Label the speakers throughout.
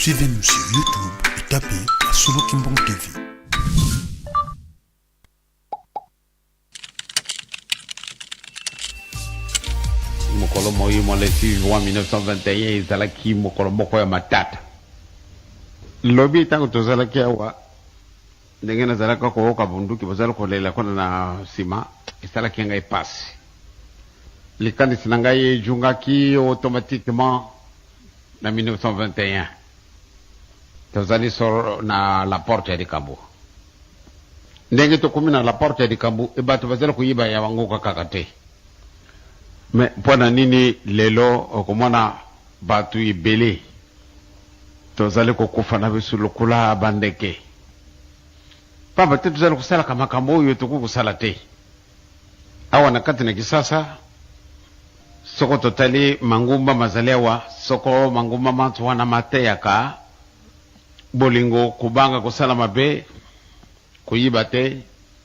Speaker 1: Suivez-nous sur YouTube et tapez Masolo Kimbangu TV.
Speaker 2: Mokolo moi mwa le 6 juin 1921 ezalaki mokolo moko ya matata. Lobi ntango tozalaki awa, ndenge nazalaka koyoka bunduki bozali kolela kuna na nsima, esalaki ngai mpasi. Likanisi na ngai ejungaki automatiquement na 1921. Tozali solo na la porte ya likambo. Ndenge tokomi na la porte ya likambo, e bato bazali koyiba ya bango kaka te. Me mpo na nini lelo okomona bato ebele tozali kokufa na biso lokola bandeke? Pamba te tozali kosalaka makambo oyo tokoki kosala te. Awa na kati na Kisasa, soko totali mangumba mazali awa, soko mangumba manso wana mateyaka bolingo, kobanga kosala mabe, koyiba te,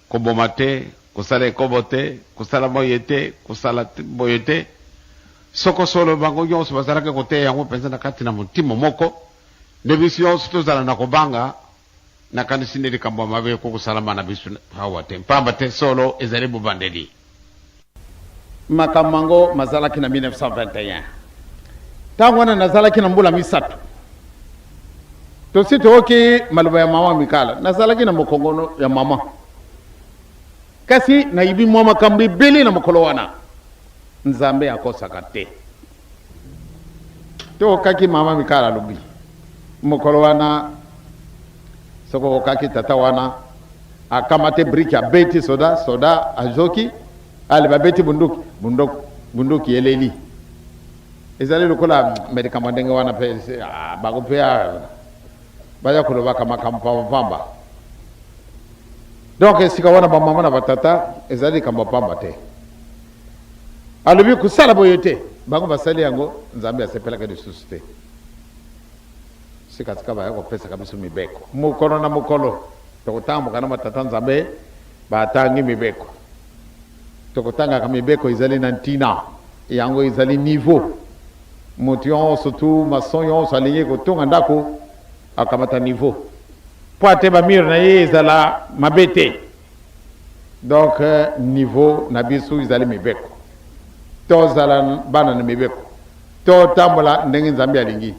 Speaker 2: koboma te, kosala ekobo te, kosala boye te, kosala boye te. Soko solo bango nyonso bazalaki koteya yango mpenza na kati na motima moko, nde biso nyonso tozala na kobanga. Nakanisi nde likambo ya mabe ekoki kosalama na biso awa te, mpamba te solo ezali bobandeli.
Speaker 3: Makambo yango mazalaki na 1921. Ntango wana nazalaki na mbula misato. Tosi toyoki maloba ya mama Mikala. Nazalaki na mokongono ya mama, kasi nayibi mwa makambo ebele na mokolo wana. Nzambe akosaka te. Toyokaki mama Mikala alobi mokolo wana, soki okokaki tata wana akamate briki abeti soda, soda azoki, ale babeti bunduki, bunduki, bunduki eleli. Ezali lokola me likambo ndenge wana mpe ah, bango mpe ah, baya kolobaka makambo pambapamba. Donc esika wana bamama na batata ezali likambo pamba te. Alobi kosala boye te, bango basali yango, Nzambe asepelaka lisusu te. Sikasika baya kopesaka biso mibeko mokolo na mokolo, tokotamboka na batata Nzambe batangi mibeko, tokotangaka mibeko ezali na ntina, yango ezali niveau. Moto yonso tu maçon yonso alingi kotonga ndako akamata niveau mpo ate ba mur na ye ezala mabe te. Donc niveau na biso ezali mibeko. Tozala bana na mibeko. Totambola ndenge Nzambe alingi.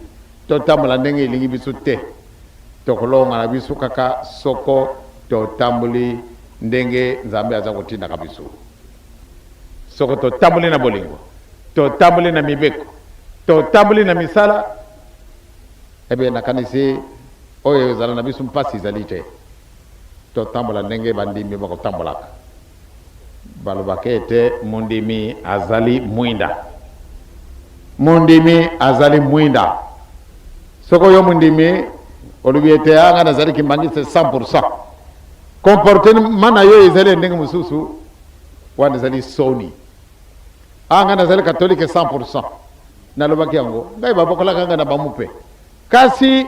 Speaker 3: Totambola ndenge elingi biso te. Tokolonga na biso kaka soko totamboli ndenge Nzambe aza kotindaka biso. Soko totamboli na bolingo, totamboli na mibeko, totamboli na misala, ebe nakanisi oyo ezala na biso mpasi ezali te. Totambola ndenge bandimi bakotambolaka. Balobaka ete mondimi azali mwinda. Mondimi azali mwinda. Soko yo mondimi olobi ete ah, ngai nazali kimbangiste 100%, comportement na yo ezali ya ndenge mosusu, wana ezali soni. Ah, ngai nazali katolike 100%, nalobaki yango, ngai babokolaka ngai na bamupe, kasi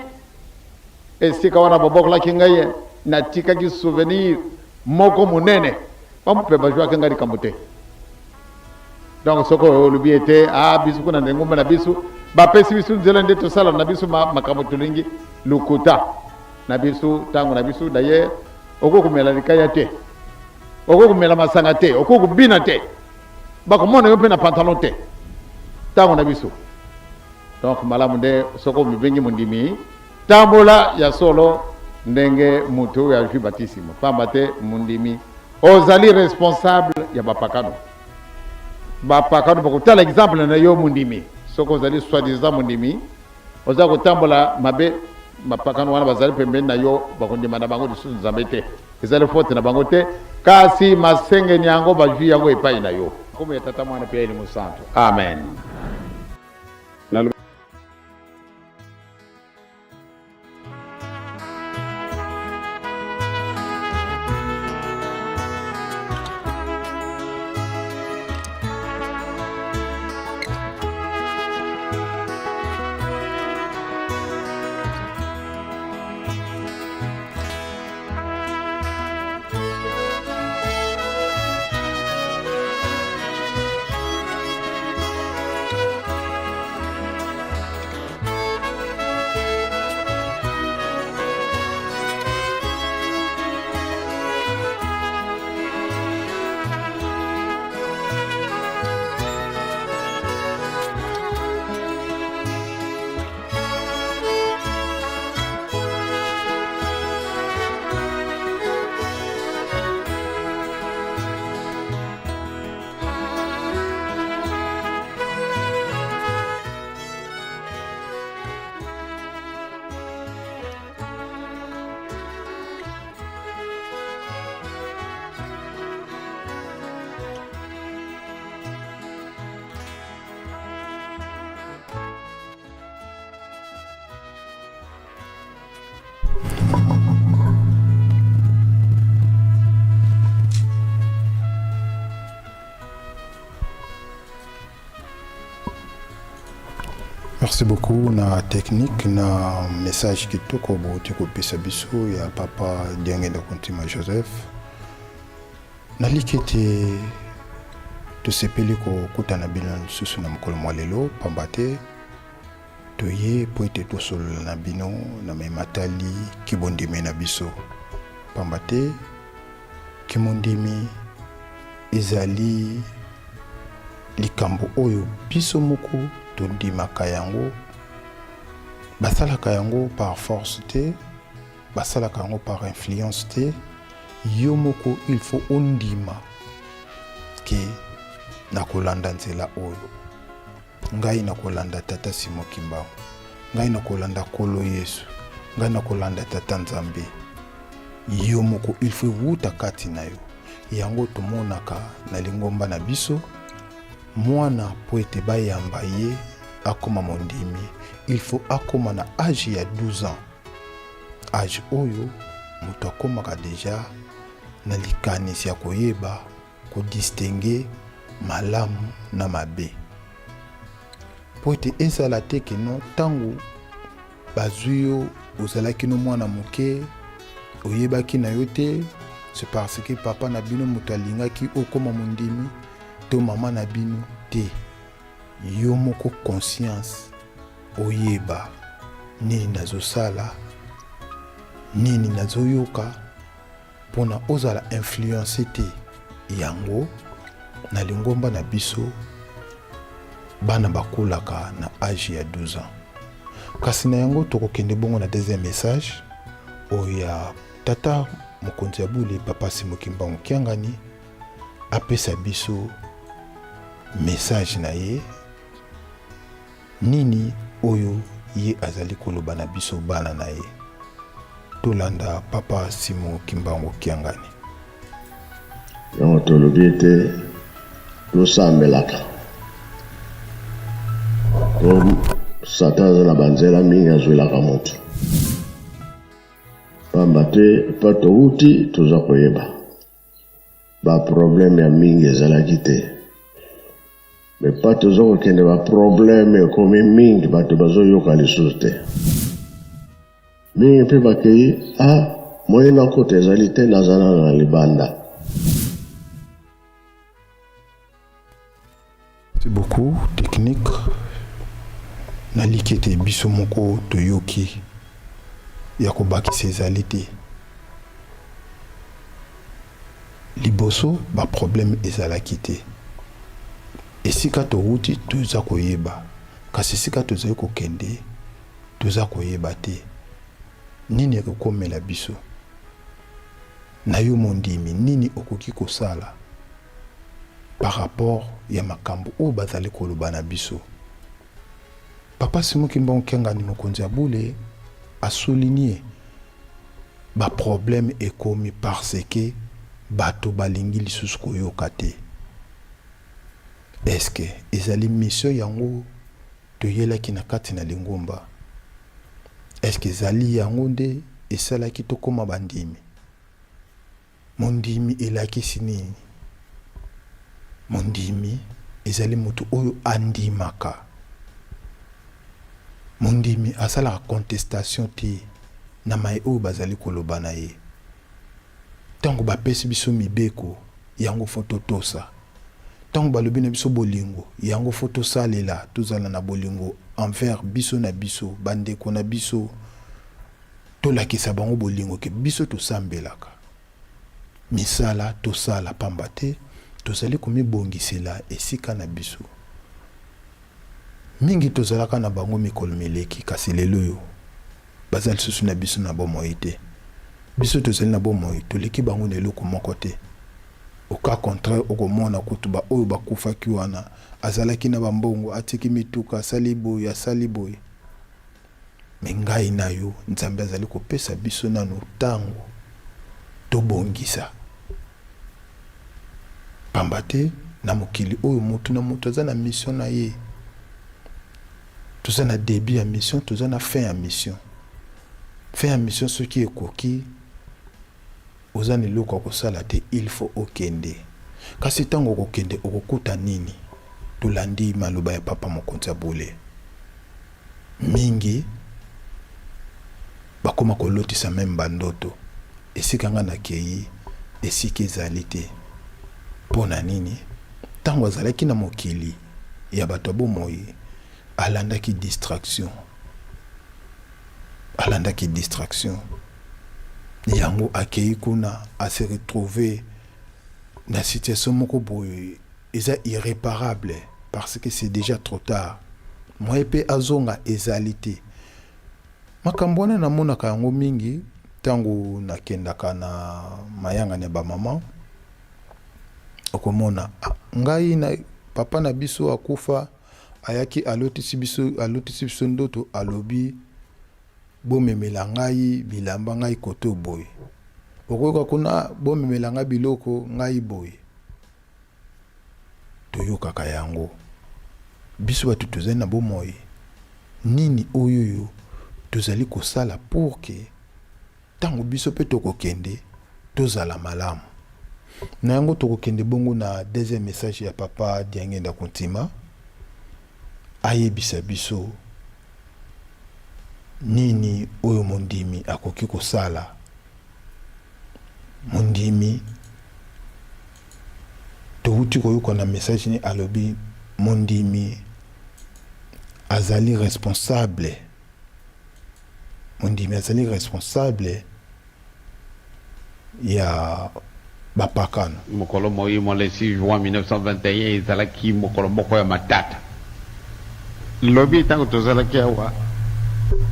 Speaker 3: Esika wana babokolaki ngai, natikaki souvenir moko monene. Bamupe bajuaki ngai likambo te. Donc soki olobi ete ah, biso kuna na engumba na biso bapesi biso nzela nde tosala na biso makambo tolingi, lokuta na biso ntango na biso. D'ailleurs okoki komela likaya te, okoki komela masanga te, okoki kobina te, bakomona yo mpe na pantalon te ntango na biso. Donc malamu nde soki omibengi mondimi, tambola ya solo ndenge moto oyo azwi batisimo, pamba te mondimi ozali responsable ya bapakano. Bapakano bakotala exemple na yo mondimi. Soki ozali soi-disant mondimi, oza kotambola mabe, bapakano wana bazali pembeni na yo, bakondima na bango lisusu Nzambe te. Ezali faute na bango te, kasi masengeni yango bazwi yango epai na yo. Kombo ya Tata, Mwana mpe ya Elimo Santu. Amen.
Speaker 1: Merci beaucoup na technique na message kitoko bouti kopesa biso ya papa Diangenda Kuntima Joseph. Naliki ete tosepeli kokutana bino lisusu na mokolo mwa lelo pamba te toye mpo ete tosolola na bino na mai matali kibondimi na biso pamba te kimondimi ezali likambo oyo biso moko tondimaka yango basalaka yango par force te basalaka yango par influence te yo moko il faut ondima ke nakolanda nzela oyo ngai nakolanda tata Simon Kimbangu ngai nakolanda Nkolo Yesu ngai nakolanda tata Nzambe yo moko il faut ewuta kati na yo yango tomonaka na lingomba na biso mwana mpo ete bayamba ye akoma mondimi il faut akoma na age ya 12 ans age oyo moto akomaka deja na likanisi ya koyeba kodistingue malamu na mabe mpo ete ezala te kino ntango bazwi yo ozalaki no mwana moke oyebaki na yo te c'est parce que papa na bino moto alingaki okoma mondimi to mama na bino te yo moko conscience oyeba nini nazosala nini nazoyoka pona ozala influence te yango na lingomba na biso bana bakolaka na age ya 12 ans kasi na yango tokokende bongo na deuxième message oyo ya tata mokonzi ya bule papa Simon Kimbangu Kiangani apesa biso message na ye Nini oyo ye azali koloba na biso bana na ye? Tolanda Papa Simon Kimbangu Kiangani.
Speaker 4: Yango tolobi ete tosambelaka po Satan aza na banzela mingi azwelaka moto, pamba te epa towuti toza koyeba ba problème ya mingi ezalaki te. Mais pas toza kokende ba problème ekomi mingi bato bazoyoka lisusu te mingi mpe bakei a ah, moyen nakota ezali te nazala na libanda.
Speaker 1: Merci beaucoup technique naliki ete biso moko toyoki ya kobakisa ezali te Liboso ba problème ezalaki te. Esika towuti toza koyeba kasi esika tozali kokende toza koyeba te. Nini ekokomela biso? Na yo mondimi nini okoki kosala par rapport ya makambo oyo bazali koloba na biso? Papa Simon Kimbangu Kiangani mokonzi ya bule a souligner ba problèmes ekomi parce que bato balingi lisusu koyoka te. Est-ce que ezali mission yango toyelaki na kati na lingomba? Est-ce que ezali yango nde esalaki tokoma bandimi? Mondimi elakisi nini? Mondimi ezali moto oyo andimaka. Mondimi asalaka contestation te na maye oyo bazali koloba na ye. Tango bapesi biso mibeko, yango faut totosa. Tango balobi na biso bolingo, yango faut tosalela, tozala na bolingo envers biso na biso, bandeko na biso. Tolakisa bango bolingo ke biso tosambelaka. Misala tosala pamba te tozali komibongisela esika na biso. Mingi tozalaka na bango mikolo mileki kasi lelo oyo baza lisusu na biso na bomoi te. Biso tozali na bomoi toleki bango na eloko moko te. Au cas contraire okomona kutu ba oyo bakufaki wana azalaki na ba mbongo atiki mituka asali boye asali boye. Mais ngai na yo Nzambe azali kopesa biso nanu tango tobongisa. Pamba te na mokili oyo mutu na mutu aza na mission na ye. Toza na debut ya mission, toza na fin ya mission. Fin ya mission soki ekoki oza na eloko ya kosala te il faut okende. Kasi tango okokende okokuta nini? Tolandi maloba ya Papa Mokonzi ya Bule. Mingi bakoma kolotisa meme ba ndoto. Esika nga nakeyi esika ezali te. Mpo na nini? Tango azalaki na mokili ya bato ya bomoi, alandaki distraction. Alandaki distraction. Yango akeyi kuna a se retrouver na situation moko boye eza irreparable parce que c'est dejà trop tard. Moyen pe azonga ezali te. Makambo wana namonaka yango mingi tango nakendaka na mayangani ya ba maman. Okomona ah, ngai na papa na biso akufa ayaki alotisi biso alotisi biso ndoto alobi bomemela ngai bilamba ngai koto boye. Okoyoka kuna bomemela ngai biloko ngai boye. Toyokaka yango. Biso bato tozali na bomoi, nini oyoyo tozali kosala pour que tango biso pe tokokende tozala malamu? Na yango tokokende bongo na deuxième message ya papa Diangienda Kuntima ayebisa biso nini oyo mondimi akoki kosala. Mondimi towuti koyoka na message ni alobi mondimi azali responsable, mondimi azali responsable ya bapakano.
Speaker 2: Mokolo moye mwa le 6 juin 1921 ezalaki mokolo moko ya matata. Lobi ntango tozalaki awa,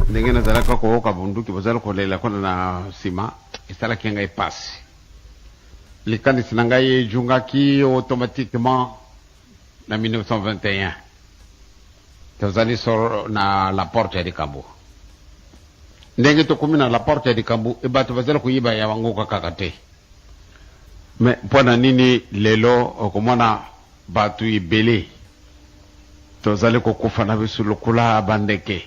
Speaker 2: ndenge nazalaka koyoka bunduki bozali kolela kuna na nsima, esalaki ngai mpasi. Likanisi na ngai ejungaki automatiquement na 1921. Tozali solo na la porte ya likambo. Ndenge tokomi na la porte ya likambo, e bato bazali koyiba ya bango kaka te. Mais mpo na nini lelo okomona bato ebele tozali kokufa na biso lokola bandeke?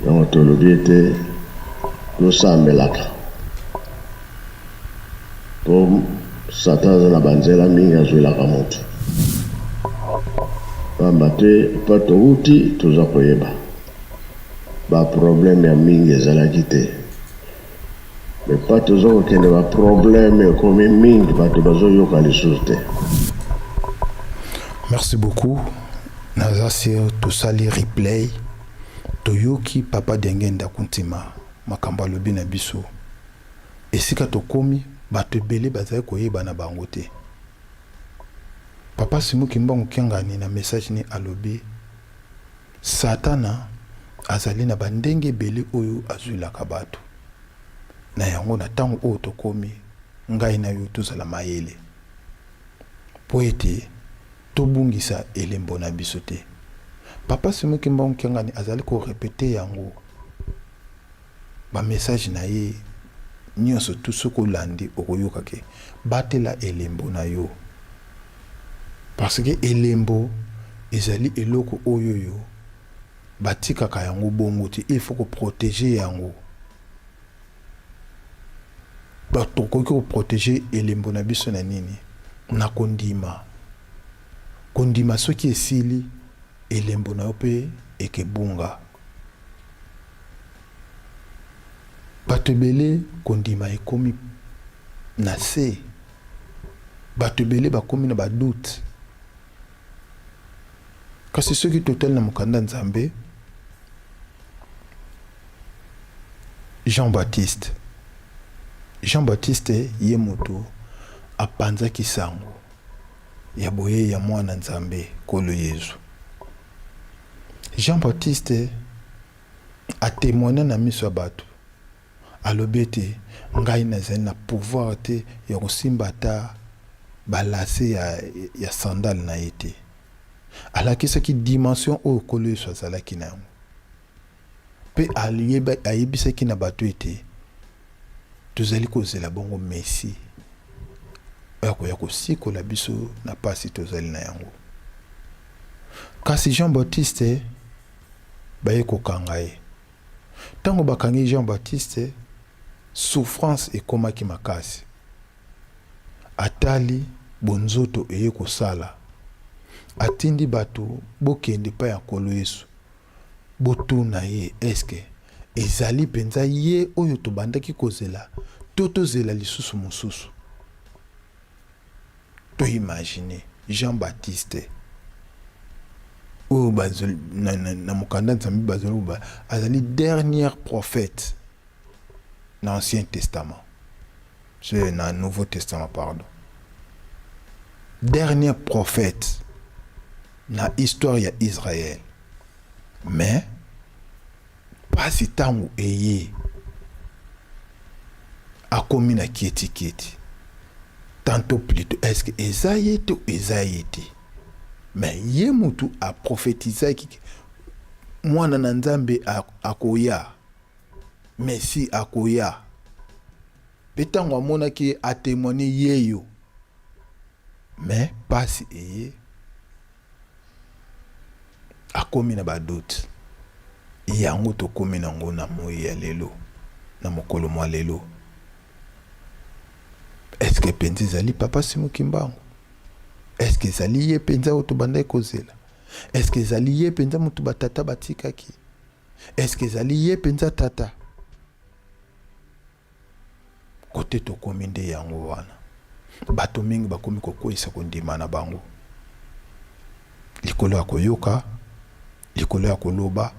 Speaker 4: Yango tolobi ete tosambelaka po Satan aza na ba nzela mingi azuelaka mutu pamba te epa towuti toza koyeba ba problème ya mingi ezalaki te mais pa toza kokende ba problème ekomi mingi bato bazoyoka lisusu te.
Speaker 1: Merci beaucoup naza sur tosali replay toyoki papa Diangenda Kuntima makambo alobi na biso esika tokomi bato ebele bazali koyeba na bango te papa Simon Kimbangu Kiangani na message ni alobi Satana azali na ba ndenge ebele oyo azuilaka bato. Na yango, na tango oyo tokomi, ngai na yo tozala mayele mpo ete tobungisa elembo na biso te. Papa Simon Kimbangu Kiangani azali ko repeter yango ba message na ye nionso tout soki olandi okoyoka ke batela elembo na yo parce que elembo ezali eloko oyoyo batikaka yango bongo te il faut ko proteger yango tokoki ko proteger elembo na biso na nini na kondima kondima soki esili elembo na yo pe ekebunga. Bato ebele kondima ekomi na se, bato ebele bakomi na ba doute. Kasi soki totali na mokanda Nzambe, Jean Baptiste, Jean Baptiste ye moto apanzaki sango ya boyei ya mwana Nzambe Nkolo Yezu. Jean Baptiste a temoigna na miso ya bato, alobi ete, Ngai nazali na pouvoir te ya kosimba ata ba lacets ya, ya sandale na ye te. Alakisaki dimension oyo Nkolo Yesu azalaki na yango. Mpe ayebisaki na bato ete tozali kozela bongo Messie oyo akoya kosikola biso na pasi tozali na yango. Kasi Jean Baptiste baye kokanga ye. Tango bakangi Jean Baptiste, souffrance ekomaki makasi. Atali bonzoto eye kosala. Atindi bato, Bokende epai ya Nkolo Yesu, botuna ye, Eske ezali mpenza ye oyo tobandaki kozela, to tozela lisusu mosusu? To imaginer Jean Baptiste oyo na, na, na mokanda Nzambe bazali koloba azali dernier prophète na Ancien Testament, c'est na Nouveau Testament pardon, dernier prophète na histoire ya Israël, mais pasi tango eye akomi na kieti kieti tantot plutot est ce que eza ye to eza ye te mais ye mutu a prophetisaki mwana na Nzambe akoya Messie akoya pe tango amonaki ye a temoigner yeyo mais pasi eye akomi na ba doute yango tokomi na ngo na moyi ya lelo na mokolo mwa lelo est ce que penza ezali papa Simon Kimbangu est ce que ezali ye penza oyo tobandaki kozela est ce que ezali ye penza mutu ba tata batikaki Est ce que ezali ye penza tata? Kote tokomi nde yango wana. Bato mingi bakomi kokweisa kondima na bango likolo ya koyoka, likolo ya koloba,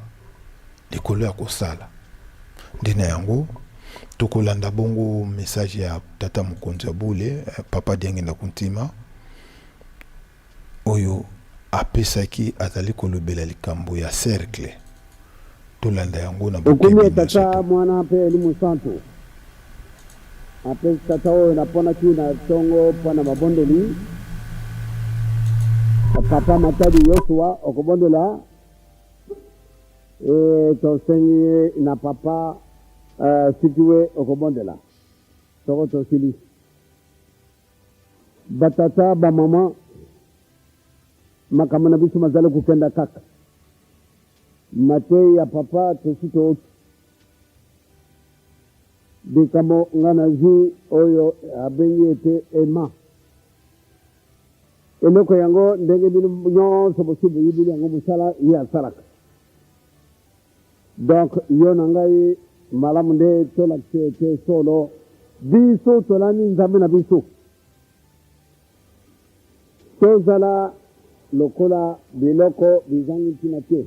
Speaker 1: likolo ya kosala. Nde na yango tokolanda bongo message ya tata mokonzi ya bule eh, papa Diangienda Kuntima oyo apesaki azali kolobela likambo ya cercle. Tolanda yango na
Speaker 5: Lokumu
Speaker 1: bokebi
Speaker 5: ya
Speaker 1: nyonso
Speaker 5: Tata,
Speaker 1: to.
Speaker 5: Mwana mpe Elimo Santu. Apesi tata oyo naponaki na tongo mpo na mabondeli. Papa Matadi Yosua okobondela e tosengi na papa uh, Sikiwe okobondela soko tosilisi. Ba tata, ba maman, makambo na biso mazali kokenda kaka. Mateyi ya papa tosi tooki. Likambo nga nazwi oyo abengi ete aimant. Eloko yango ndenge bino nyonso bosi boyibili yango mosala ye asalaka. Donc yo na ngai malamu nde tolakisa ete solo biso tolandi Nzambe na biso. Tozala lokola biloko bizangi ntina te.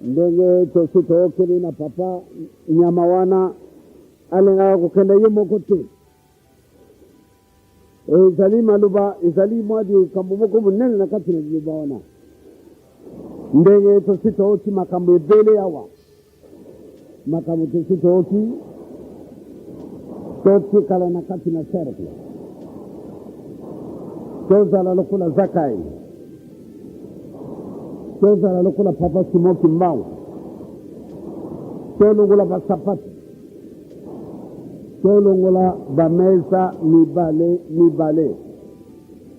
Speaker 5: Ndenge tosi tookeli na papa nyama wana alingaka kokenda ye moko te. Ezali maloba, ezali mwa likambo moko monene na kati na liloba wana. Ndenge tosi tooki makambo ebele awa, makambo tosi tooki, totikala na kati na cercle, tozala lokola Zakai, tozala lokola Papa Simon Kimbangu, tolongola basapato. Tolongola ba mesa mibale mibale.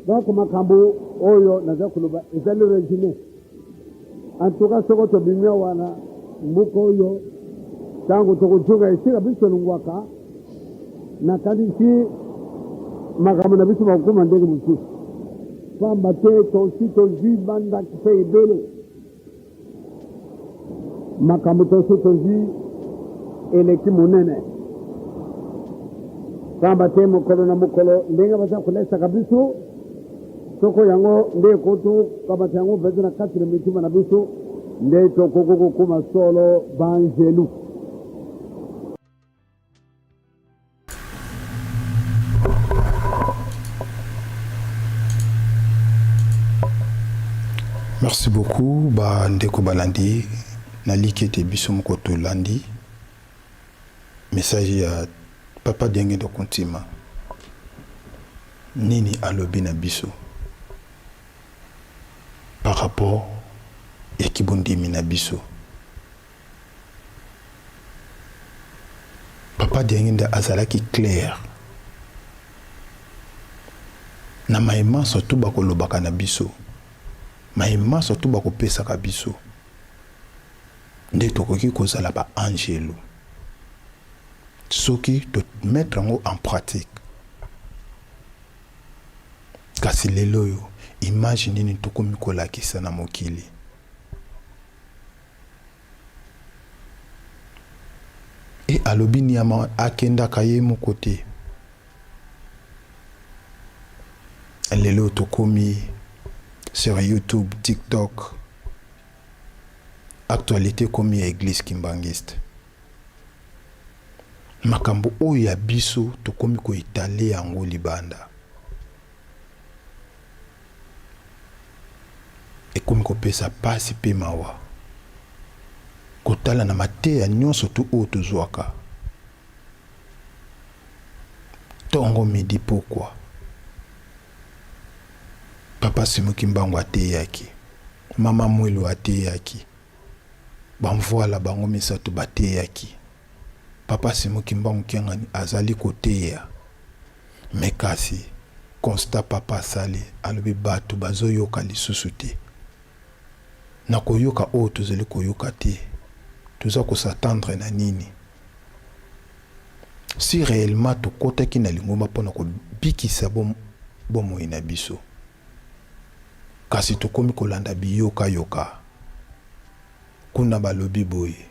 Speaker 5: Donc makambo oyo naza koloba ezali resume. En tout cas soko tobimi awa na mboka oyo tango tokozonga esika biso tolongwaka, nakanisi makambo na biso makokoma ndenge mosusu, pamba te tosi tozwi bandakisa ebele. Makambo tosi tozwi eleki monene, pamba te mokolo na mokolo ndenge baza kolesaka biso, soko yango nde ekotokamata yango mpenza na kati na mitima na biso, nde tokoki kokoma solo banjelu.
Speaker 1: Merci beaucoup ba ndeko balandi naliki ete biso moko tolandi message ya papa Diangienda Kuntima nini alobi na biso par rapport ya kibondimi na biso. Papa Diangienda azalaki clair na maye manso tout bakolobaka na biso, maye manso tout bakopesaka biso nde tokoki kozala ba angelu soki to mettre yango en pratique. Kasi lelo oyo. Image nini tokomi kolakisa na mokili? E alobi niama akendaka ye moko te. Lelo tokomi sur YouTube, TikTok, actualite ekomi ya eglise kimbanguiste. Makambo oyo ya biso tokomi ko etaler yango libanda. Ekomi kopesa pasi pe mawa kotala na mateya nionso tout oyo tozwaka tongo midi pokwa. Papa Simon Kimbangu ateyaki, mama Mwilu ateyaki, ba Mvuala bango misatu bateyaki. Papa Simon Kimbangu Kiangani azali koteya mais kasi constat papa asali alobi batu bazoyoka lisusu te. Na koyoka oyo tozali koyoka te toza ko s'attendre na nini? Si reellement tokotaki na lingomba pona kobikisa bomoi na biso kasi tokomi kolanda biyoka yoka. Kuna balobi boye,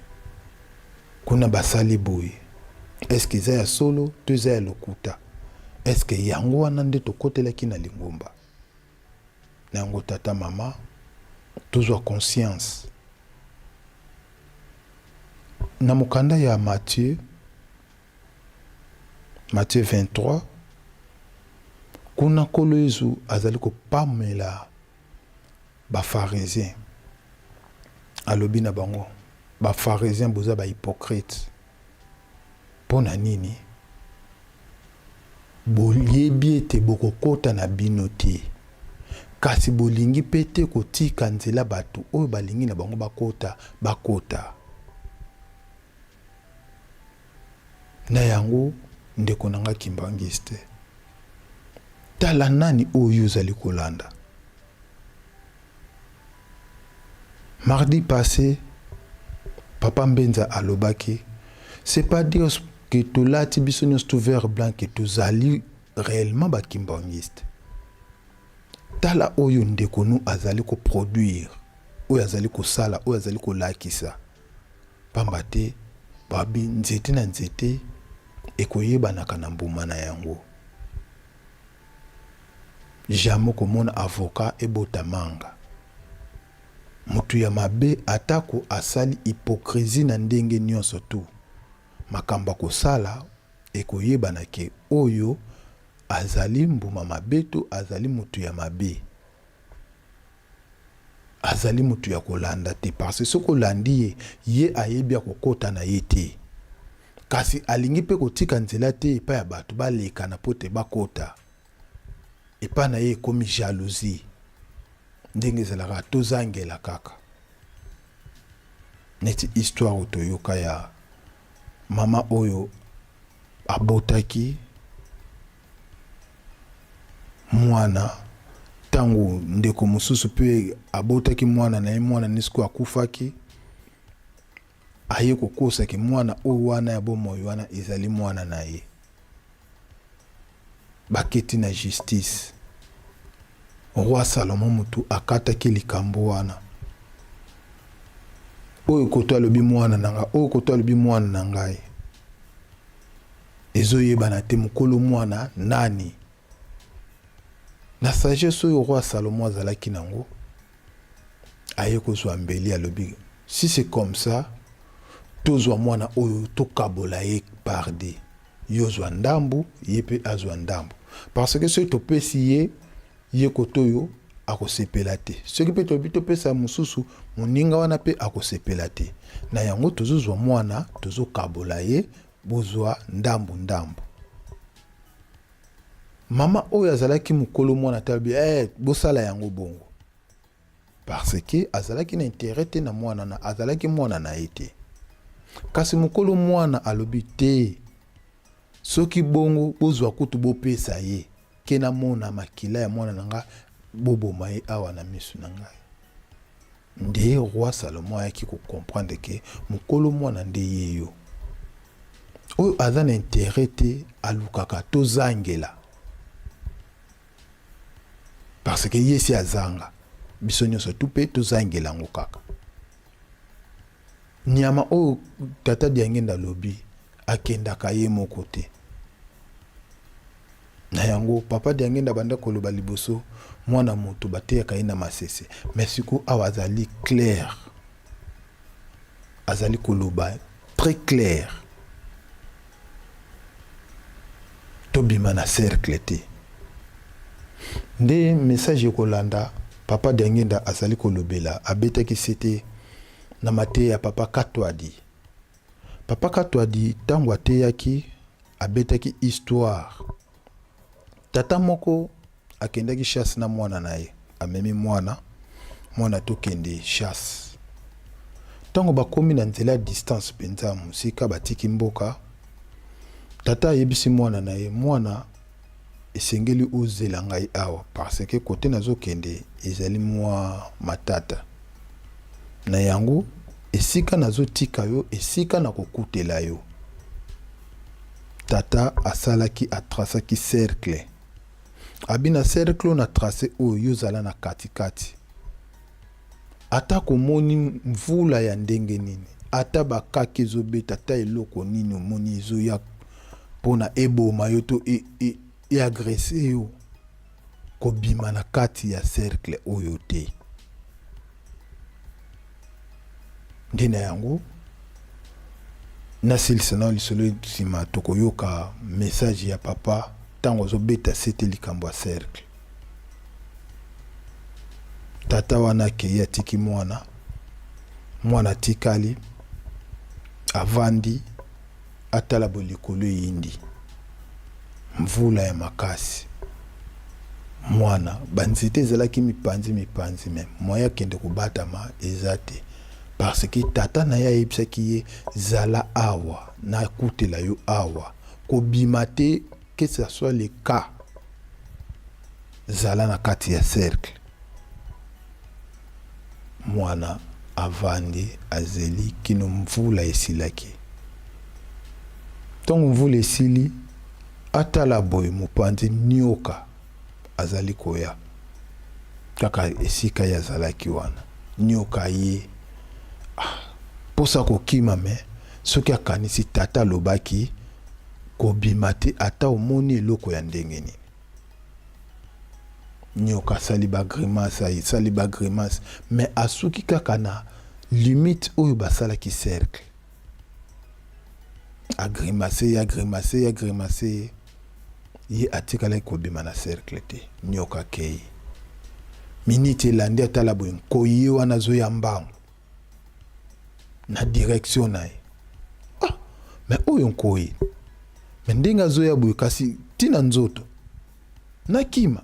Speaker 1: kuna basali boye, est ce que eza ya solo to eza ya lokuta? Est ce que yango wana nde tokotelaki na lingomba? Na yango tata mama, tozwa conscience. Na mokanda ya Matthieu, Matthieu 23, kuna Nkolo Yezu azali kopamela ba pharisiens alobi na bango ba pharisiens boza ba hypocrites pona nini boyebi ete bokokota na bino te kasi bolingi pe te kotika nzela batu oyo balingi na bango bakota bakota na yango ndeko na nga kimbanguiste tala nani oyo ozali kolanda Mardi passe papa Mbenza alobaki c'est pas dire que tolati biso nionso tout vert blanc que tozali reellement ba kimbanguiste. Tala oyo ndeko nu azali ko produire, oyo azali kosala, oyo azali kolakisa. Pamba te babi nzete na nzete ekoyebanaka na mbuma na yango. Jamais okomona avocat ebota manga. Mutu ya mabe atako asali hypocrisie na ndenge nionso tout, makambo akosala ekoyebana ke oyo azali mbuma mabe to azali mutu ya mabe. Azali mutu ya kolanda te parce que soki olandi ye, ye ayebi akokota na ye te. Kasi alingi pe kotika nzela te epai ya batu balekana po te bakota. Epai na ye ekomi jalousie. Ndenge ezalaka tozangela kaka. Neti histoire oyo toyoka ya mama oyo abotaki mwana tango ndeko mosusu pe abotaki mwana na ye, mwana ne sikoyo akufaki. Aye kokosa ke mwana oyo wana ya bomoi wana ezali mwana na ye. Baketi na justice. Roi Salomon mutu akataki likambo wana. Oyo koto alobi mwana na ngai, oyo koto alobi mwana na ngai. Ezoyebana te mokolo mwana nani. Na sagesse oyo roi Salomon azalaki nango, aye kozwa mbeli alobi si c'est comme ça tozwa mwana oyo tokabola ye par deux, yo zwa ndambu ye pe azwa ndambu, parce que soki topesi ye ye kotoyo akosepela te, soki pe tolobi topesa mosusu moninga wana pe akosepela te. Na yango tozozwa mwana tozokabola ye, bozwa ndambu ndambu. Mama oyo azalaki mokolo mwana te alobi eh, bosala yango bongo parce que azalaki na intérêt te na mwana na azalaki mwana na ye te. Kasi mokolo mwana alobi te, soki bongo bozwa kutu bopesa ye ke namona makila ya mwana na nga, boboma ye awa na misu na ngai. Nde roi Salomon ayaki ko comprendre ke mokolo mwana nde ye yo. Oyo aza na interet te alukaka tozangela. Parce que ye esi azanga, biso nyonso tu mpe tozangela yango kaka. Nyama oyo tata Diangenda alobi akendaka ye moko te. Na yango papa Diangenda abanda koloba liboso mwana moto bateyaka ye na masese, mais sikoyo awa azali clair, azali koloba très clair. Tobima na cercle te. Nde message ekolanda papa Diangenda azali kolobela abetaki sete na mateya ya papa Katuadi. Papa Katuadi tango ateyaki abetaki histoire. Tata moko akendaki chasse na mwana na ye, amemi mwana, mwana tokende chasse. Tango bakomi na nzela ya distance penza mosika batiki mboka, tata ayebisi mwana na ye, mwana esengeli ozela ngai awa parce que cote nazo kende ezali mua matata. Na yango esika nazo tika yo esika nako kutela yo. Tata asalaki a tracaki cercle. Abi na cercle oyo na trace oyo yo zala na kati kati. Ata komoni mvula ya ndenge nini, ata ba kake ezo beta, ata eloko nini omoni ezo ya pona eboma yo to e, e, e agresse yo, kobima na kati ya cercle oyo te. Nde na yango nasilisa nao lisolo nsima tokoyoka message ya papa ntango azobeta sete likambo ya cercle. Tata wana akei atiki mwana, mwana atikali avandi atala boye likolo eyindi mvula ya makasi mwana ba nzete ezalaki mipanzi mipanzi me moyen akende kobatama eza te parce que tata na ye ayebisaki ye zala awa nakutela yo awa kobima te que ça soit le cas zala na kati ya cercle Mwana avandi azeli kino mvula esilaki. Ntango mvula esili, atala boye mopanzi nioka azali koya kaka esika ye azalaki wana. Nioka aye, ah, mposa kokima me soki akanisi tata alobaki kobima te ata omoni eloko ya ndenge nini. Nyoka asali ba grimace asali ba grimace mais asuki kaka na limite oyo basalaki cercle. A grimace ye a grimace ye a grimace ye ye atikalaki kobima na cercle te. Nyoka akei minute elandi atala boye nkoyi ye wana azoya mbangu na direction na ye. Ah, mais oyo nkoyi mais ndenge azoya boye kasi tina nzoto nakima.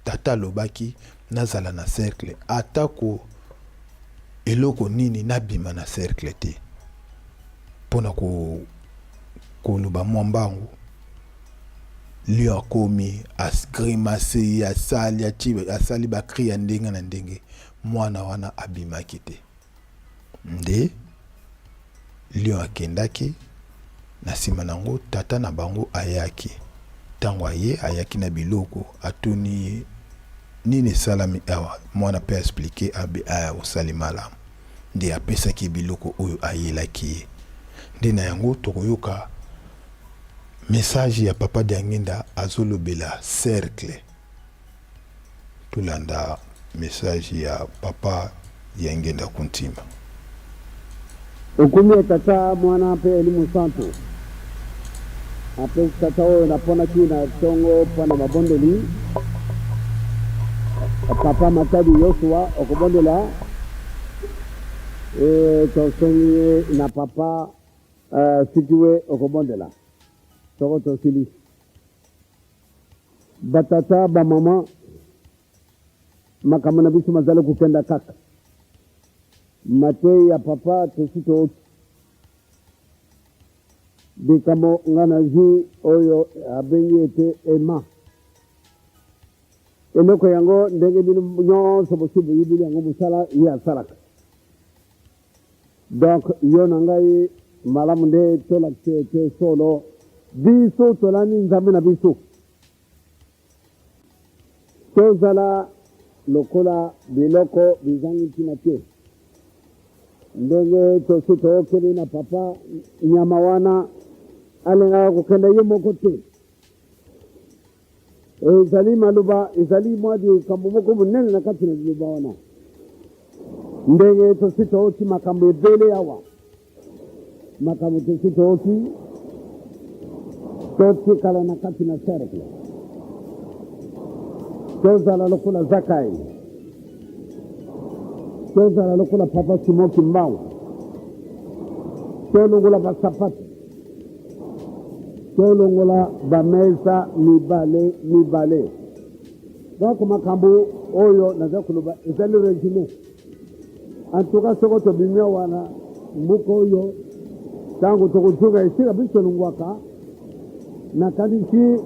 Speaker 1: Tata alobaki nazala na cercle atako eloko nini nabima na cercle te mpo na koloba mwa mbangu. Lion akomi agrimace ye asali asali ba cri ya ndenge na ndenge, mwana wana abimaki te. Nde lion akendaki na nsima na yango tata na bango ayaki. Ntango aye, ayaki na biloko, atuni ye nini esalami awa. Mwana mpe aexplike abe aya osali malamu. Nde apesaki ye biloko oyo ayelaki ye. Nde na yango tokoyoka message ya papa Diangienda azolobela cercle. Tolanda message ya papa Diangienda Kuntima.
Speaker 5: Okumia Tata, Mwana mpe Elimo Santu. Apesi tata oyo naponaki na ntongo mpo na mabondeli, Papa Matadi Yosua, okobondela. E, tosengi ye na Papa uh, Sikiwe, okobondela soko tosilisi. Ba tata, ba maman, makambo na biso mazali kokenda kaka. Mateyi ya papa tosi tooki. Likambo nga nazwi oyo abengi ete aimant. Eloko yango ndenge bino nyonso bosi boyibili yango mosala ye asalaka. Donc yo na ngai malamu nde tolakisa ete solo biso tolandi Nzambe na biso. Tozala lokola biloko bizangi ntina te. Ndenge tosi toyokeli na papa, nyama wana alingaka kokende ye moko te. Ezali maloba, ezali mwa likambo moko monene na kati na liloba wana. Ndenge tosi toyoki makambo ebele awa, makambo tosi toyoki, totikala na kati na cercle, tozala lokola Zakai, tozala lokola papa Simon Kimbangu, tolongola basapato Tolongola ba mesa mibale mibale. Donc makambo oyo naza koloba ezali resume. En tout cas soko tobimi wana mboka oyo ntango tokozonga esika biso tolongwaka, nakanisi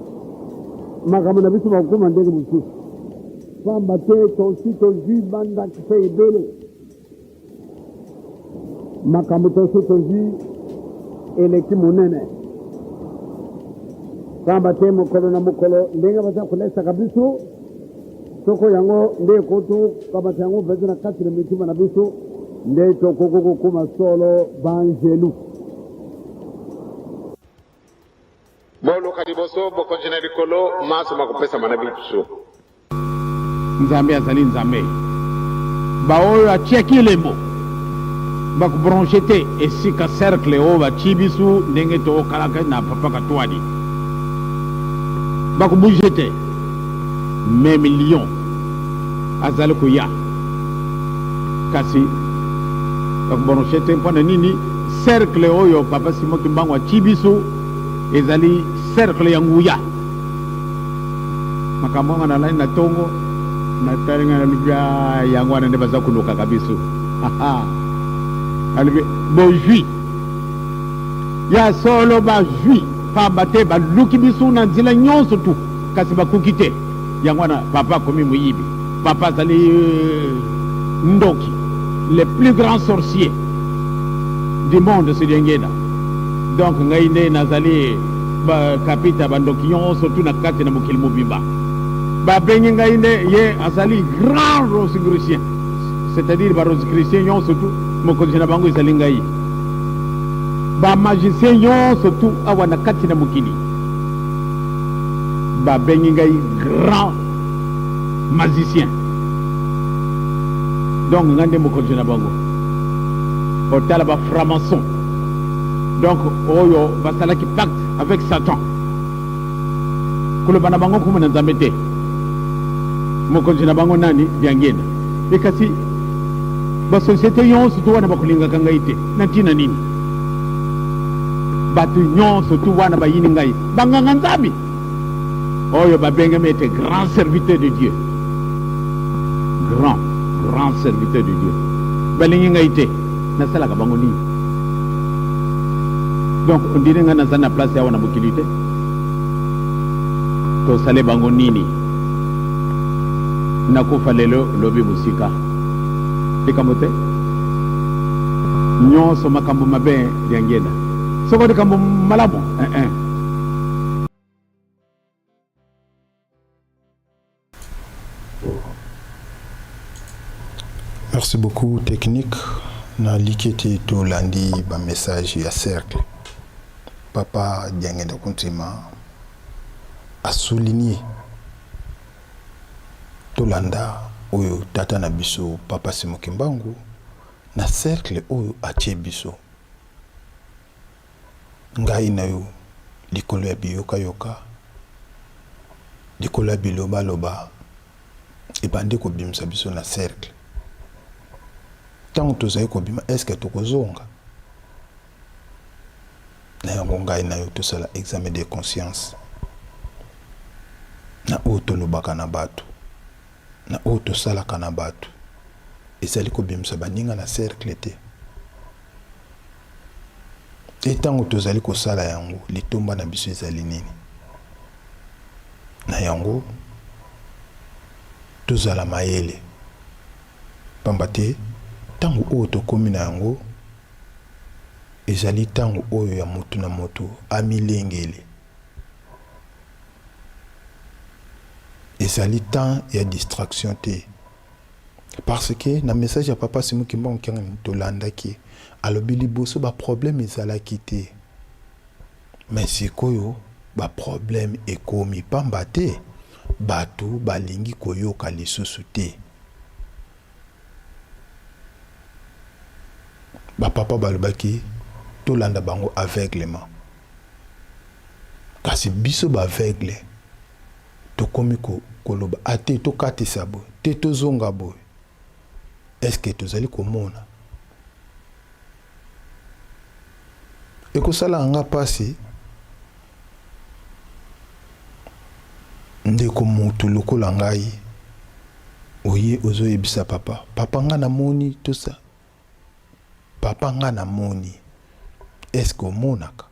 Speaker 5: makambo na biso makokoma ndenge mosusu, pamba te tosi tozwi bandakisa ebele. Makambo tosi tozwi eleki monene, pamba te mokolo na mokolo ndenge baza kolesaka biso, soko yango nde ekotokamata yango mpenza na kati na mitima na biso, nde tokoki kokoma solo banjelu.
Speaker 3: Boluka liboso Bokonzi na likolo, manso makopesama na biso.
Speaker 2: Nzambe azali Nzambe. Baoyo atiaki elembo bako bronche te esika cercle oyo batie biso ndenge tokalaka na papa Katuadi bako bouger te meme lion azali koya kasi bako bronche te mpo na nini cercle oyo papa Simon Kimbangu atie biso ezali cercle ya nguya. Makambo yango nalandi na tongo, natali ngai nalobi ah, yango wana nde baza kolukaka biso. Alobi bozwi ya solo, bazwi pamba te baluki biso na nzela nyonso tu, kasi bakoki te. Yango wana papa akomi moyibi, papa azali euh, ndoki, le plus grand sorcier du monde c'est Diangienda. Donc ngai nde nazali Ba kapita ba ndoki nyonso tu na kati na mokili mobimba babengi ngai nde ye azali grand rosicrucien, c'est-à-dire ba rosicrucien nyonso tu mokonzi na bango ezali ngai. Ba magicien nyonso tu awa na kati na mokili babengi ngai grand magicien, donc ngai nde mokonzi na bango. Otala ba franc-maçon Donc oyo basalaki pacte avec Satan, koloba na bango nkombo na Nzambe te. Mokonzi na bango nani? Diangienda. E kasi ba societe yonso tu wana bakolingaka ngai te na ntina nini? Bato nyonso tu wana bayini ngai, banganga Nzambe oyo babengami ete grand serviteur de Dieu, grand grand serviteur de Dieu, balingi ngai te. Nasalaka bango nini? Donc on dirait nga naza na place awa na mokili te. Tosale bango nini? Nakufa lelo lobi mosika. Likambo te. Nyonso makambo mabe ya ngenda. Soko likambo malamu eh eh.
Speaker 1: Merci beaucoup technique na likete tolandi ba message ya cercle papa Diangenda Kuntima a souligner tolanda oyo tata na biso papa Simon Kimbangu na cercle oyo atie biso Ngai na yo likolo ya biyoka-yoka, likolo ya biloba-loba ebandi kobimisa biso na cercle. Tango tozali kobima est ce que tokozonga? Na yango ngai na yo tosala examen de conscience na oyo tolobaka na bato, na oyo tosalaka na bato ezali kobimisa baninga na cercle te. Mpe ntango tozali kosala yango, litomba na biso ezali nini? Na yango, tozala mayele, mpamba te ntango oyo tokomi na yango ezali ntango oyo ya moto na moto amilengele. Ezali temps ya distraction te. Parce que na message ya papa Simon Kimbangu Kiangani tolandaki alobi liboso ba problème ezalaki te. Mais sikoyo ba problème ekomi pamba te batu balingi koyoka lisusu te. Ba papa balobaki tolanda bango aveuglement. Kasi biso ba aveugle tokomi ko koloba ah te tokatisa boye, te tozonga boye. Est-ce que tozali komona? Ekosalaka nga pasi ndeko mutu lokola ngai oye ozoyebisa papa papa nga namoni tosa papa nga namoni est ce que omonaka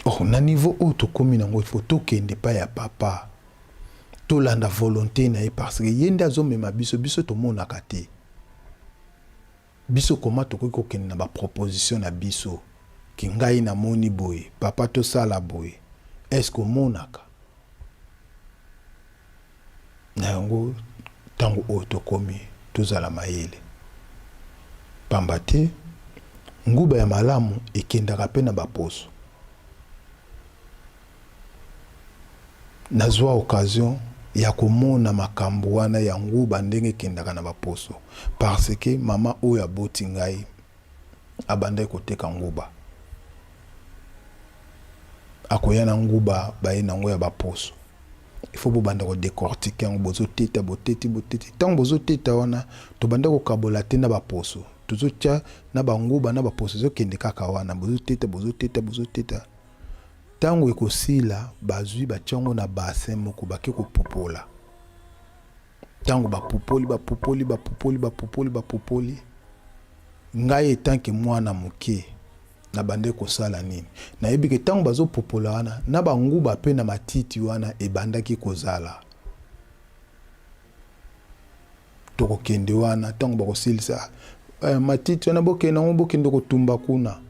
Speaker 1: Oh, na niveau oyo tokomi nango il faut tokende epai ya papa tolanda volonté na ye parce que ye nde azomema biso biso tomonaka te biso koma tokoki kokende na baproposition na biso ke ngai namoni boye papa tosala boye est ce que omonaka Na yango, ntango oyo tokomi, tozala mayele, mpamba te nguba ya malamu ekendaka mpe na baposo. Nazwa occasion ya komona makambo wana ya nguba ndenge ekendaka na baposo parce que mama oyo aboti ngai abandaki koteka nguba. Akoya na nguba baye na yango ya baposo. Il faut bobanda ko decortiquer yango, bozoteta, boteti, boteti. Tango bozoteta wana, tobanda kokabola te na baposo. Tozotia na banguba na baposo ezokende kaka wana, bozoteta, bozoteta, bozoteta. Tango ekosila, bazwi batia yango na bassin moko, bake kopupola. Tango bapupoli, bapupoli, bapupoli, bapupoli, bapupoli, ngai etant que mwana moke, nabandaki kosala nini? Nayebi ke tango bazopupola wana, na banguba pe na matiti wana ebandaki kozala. Tokokende wana, tango bakosilisa, eh, matiti wana bokende yango, bokende kotumba kuna.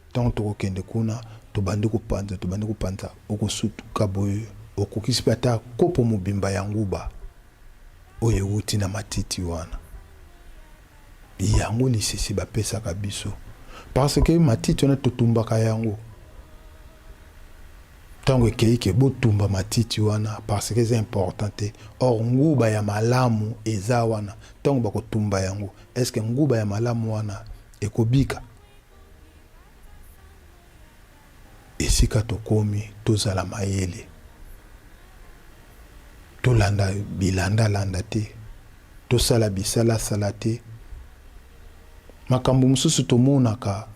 Speaker 1: Ntango tokokende kuna, tobandi kopanza, tobandi kopanza, okosutuka boye, okokisi mpe ata kopo mobimba ya nguba oyo ewuti na matiti wana. Yango lisese bapesaka biso parce que matiti wana totumbaka yango ntango ekei ke botumba matiti wana parce que eza important te. Or nguba ya malamu eza wana, ntango bakotumba yango, est-ce que nguba ya malamu wana ekobika? Esika tokomi tozala mayele tolanda bilanda landa te tosala bisala sala te makambo mosusu tomonaka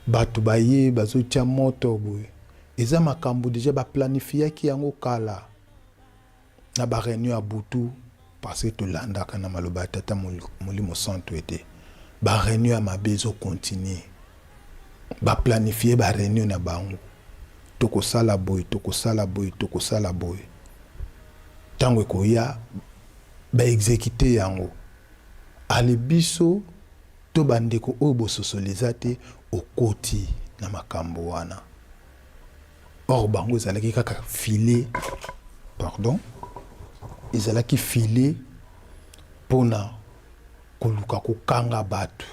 Speaker 1: bato baye bazotia moto boye eza makambo deja baplanifiaki yango kala. na ba reunion ya butu parce que tolandaka na maloba ya tata molimo santu ete ba reunion ya mabe ezo continuer ba planifier ba reunion na bango tokosala boye tokosala boye tokosala boye ntango ekoya ba execute yango ale biso to bandeko oyo bososoli eza te okoti na makambo wana Or bango ezalaki kaka filet, pardon, ezalaki filet pona koluka kokanga batu.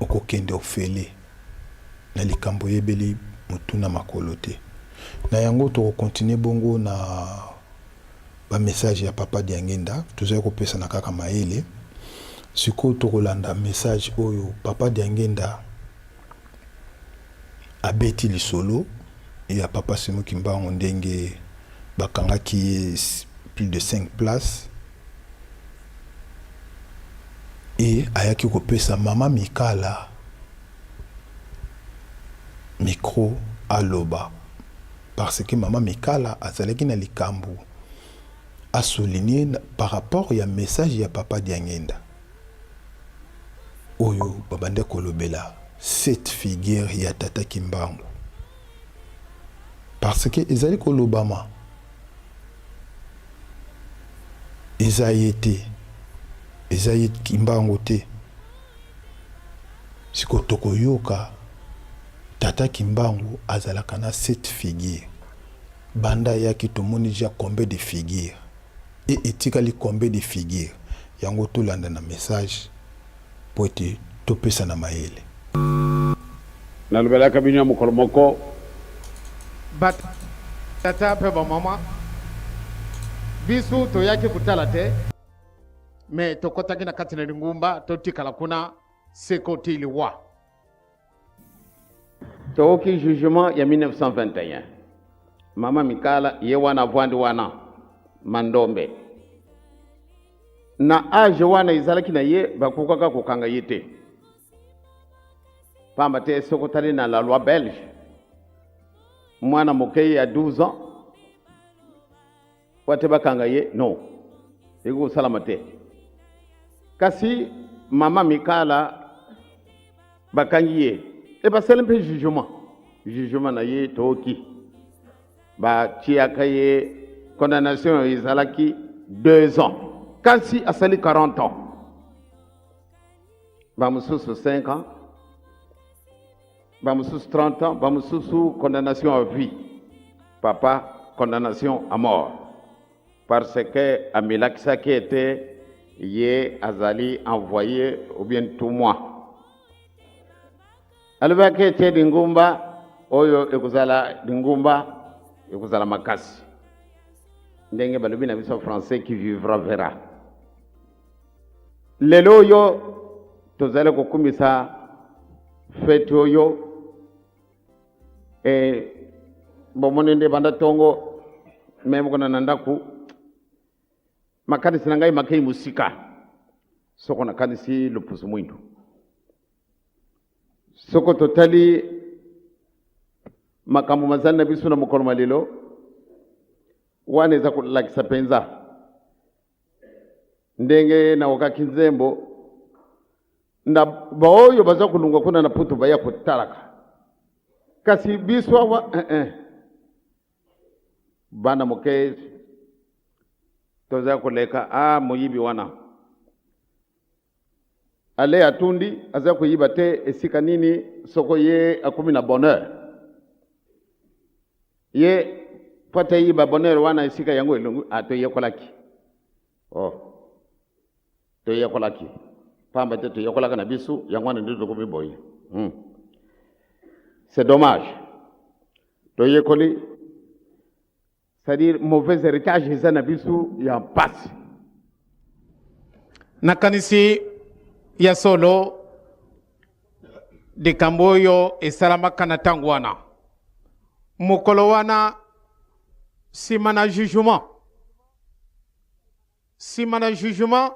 Speaker 1: Okokende ofele na likambo oyebeli mutu na makolo te. Na yango toko continuer bongo na ba message ya papa Diangenda, tozali kopesana kaka mayele. Sikoyo tokolanda message oyo papa Diangenda abeti lisolo ya papa Simon Kimbangu ndenge bakangaki ye plus de 5 places et ayaki kopesa mama Mikala micro aloba parce que mama Mikala azalaki na likambo a souligner par rapport ya message ya papa Diangenda. Oyo babandaki kolobela cette figure ya tata Kimbangu parce que ezali kolobama eza ye te, eza ye Kimbangu te. Sikoyo tokoyoka Tata Kimbangu azalaka na sept figures. Banda ayaki tomoni dejà combien de figures et etikali combien de figures? Yango tolanda na message po ete topesana mayele.
Speaker 2: Nalobelaka bino ya mokolo moko.
Speaker 3: Ba tata pe ba mama, bisu toyaki kotala te, mais tokotaki na kati na lingumba totikala kuna seko ti liwa.
Speaker 2: Toyoki jugement ya 1921. Mama Mikala ye wana avwandi wana Mandombe. Na age wana ezalaki na ye bakokaka kokanga ye te. Pamba te soki otali na la loi belge mwana moke ya 12 ans po ate bakanga ye non ekoki kosalama te kasi mama mikala bakangi ye e basali mpe jugement jugement na ye toki batiaka ye condamnation ezalaki 2 ans kasi asali 40 ans bamosusu 5 ans bamosusu 30 ans bamosusu condamnation à vie papa condamnation à mort parce que amilakisaki ete ye azali envoyé ou bien tout moi alobaki ete lingumba oyo ekozala lingumba ekozala makasi ndenge balobi na biso français qui vivra verra Lelo oyo tozali kokumisa feti oyo e, bomoni nde banda ntongo meme kuna na ndako makanisi na ngai makei mosika soko nakanisi lopusu mwindu soko totali makambo mazali na biso na mokolo ma lelo wana eza kolakisa mpenza Ndenge naokaki nzembo na baoyo baza kolungwa kuna na poto baya kotalaka, kasi biso awa eh, eh. Bana moke toza koleka a ah, moyibi wana ale atundi aza koyiba te esika nini soko ye akomi na bonheur ye mpo ate ayiba bonheur wana esika yango elongi ah, toyekolaki oh toyekolaki pamba te toyekolaka na biso yango wana nde tokomi boye hmm. C'est dommage toyekoli c'est-à-dire mauvais héritage eza na biso ya mpasi.
Speaker 3: Nakanisi ya solo likambo oyo esalamaka na ntango wana, mokolo wana, nsima na jugement, nsima na jugement,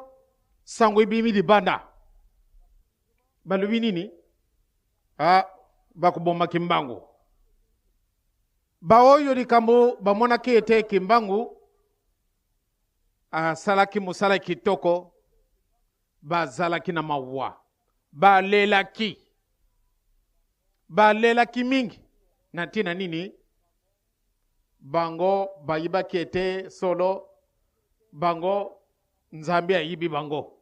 Speaker 3: sango ebimi libanda, balobi nini? Ah, bakoboma Kimbangu. Baoyo likambo bamonaki ete Kimbangu asalaki mosala kitoko, bazalaki na mawa, balelaki, balelaki mingi. Na ntina nini? Bango bayibaki ete solo bango Nzambe ayibi bango.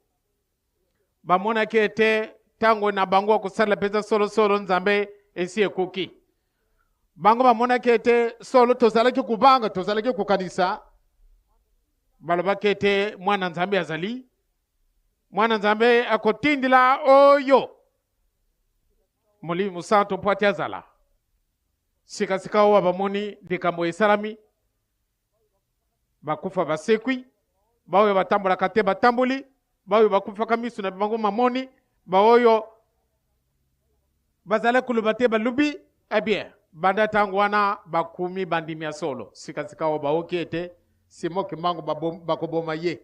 Speaker 3: Bamonaki ete ntango na bango ya kosalela mpenza solosolo Nzambe esi ekoki. Bango bamonaki ete solo tozalaki kobanga, tozalaki kokanisa. Balobaki ete mwana Nzambe azali, mwana Nzambe akotindila oyo Molimo Mosantu mpo ate azala. Sikasika oyo bamoni likambo esalami, Bakufa basekwi, baoyo batambolaka te batamboli, baoyo bakufaka miso na bango mamoni, baoyo bazali koloba te balobi. Eh bien, banda ntango wana bakumi bandimi ya solo. Sikasika oyo baoki ete Simon Kimbangu bakoboma ye.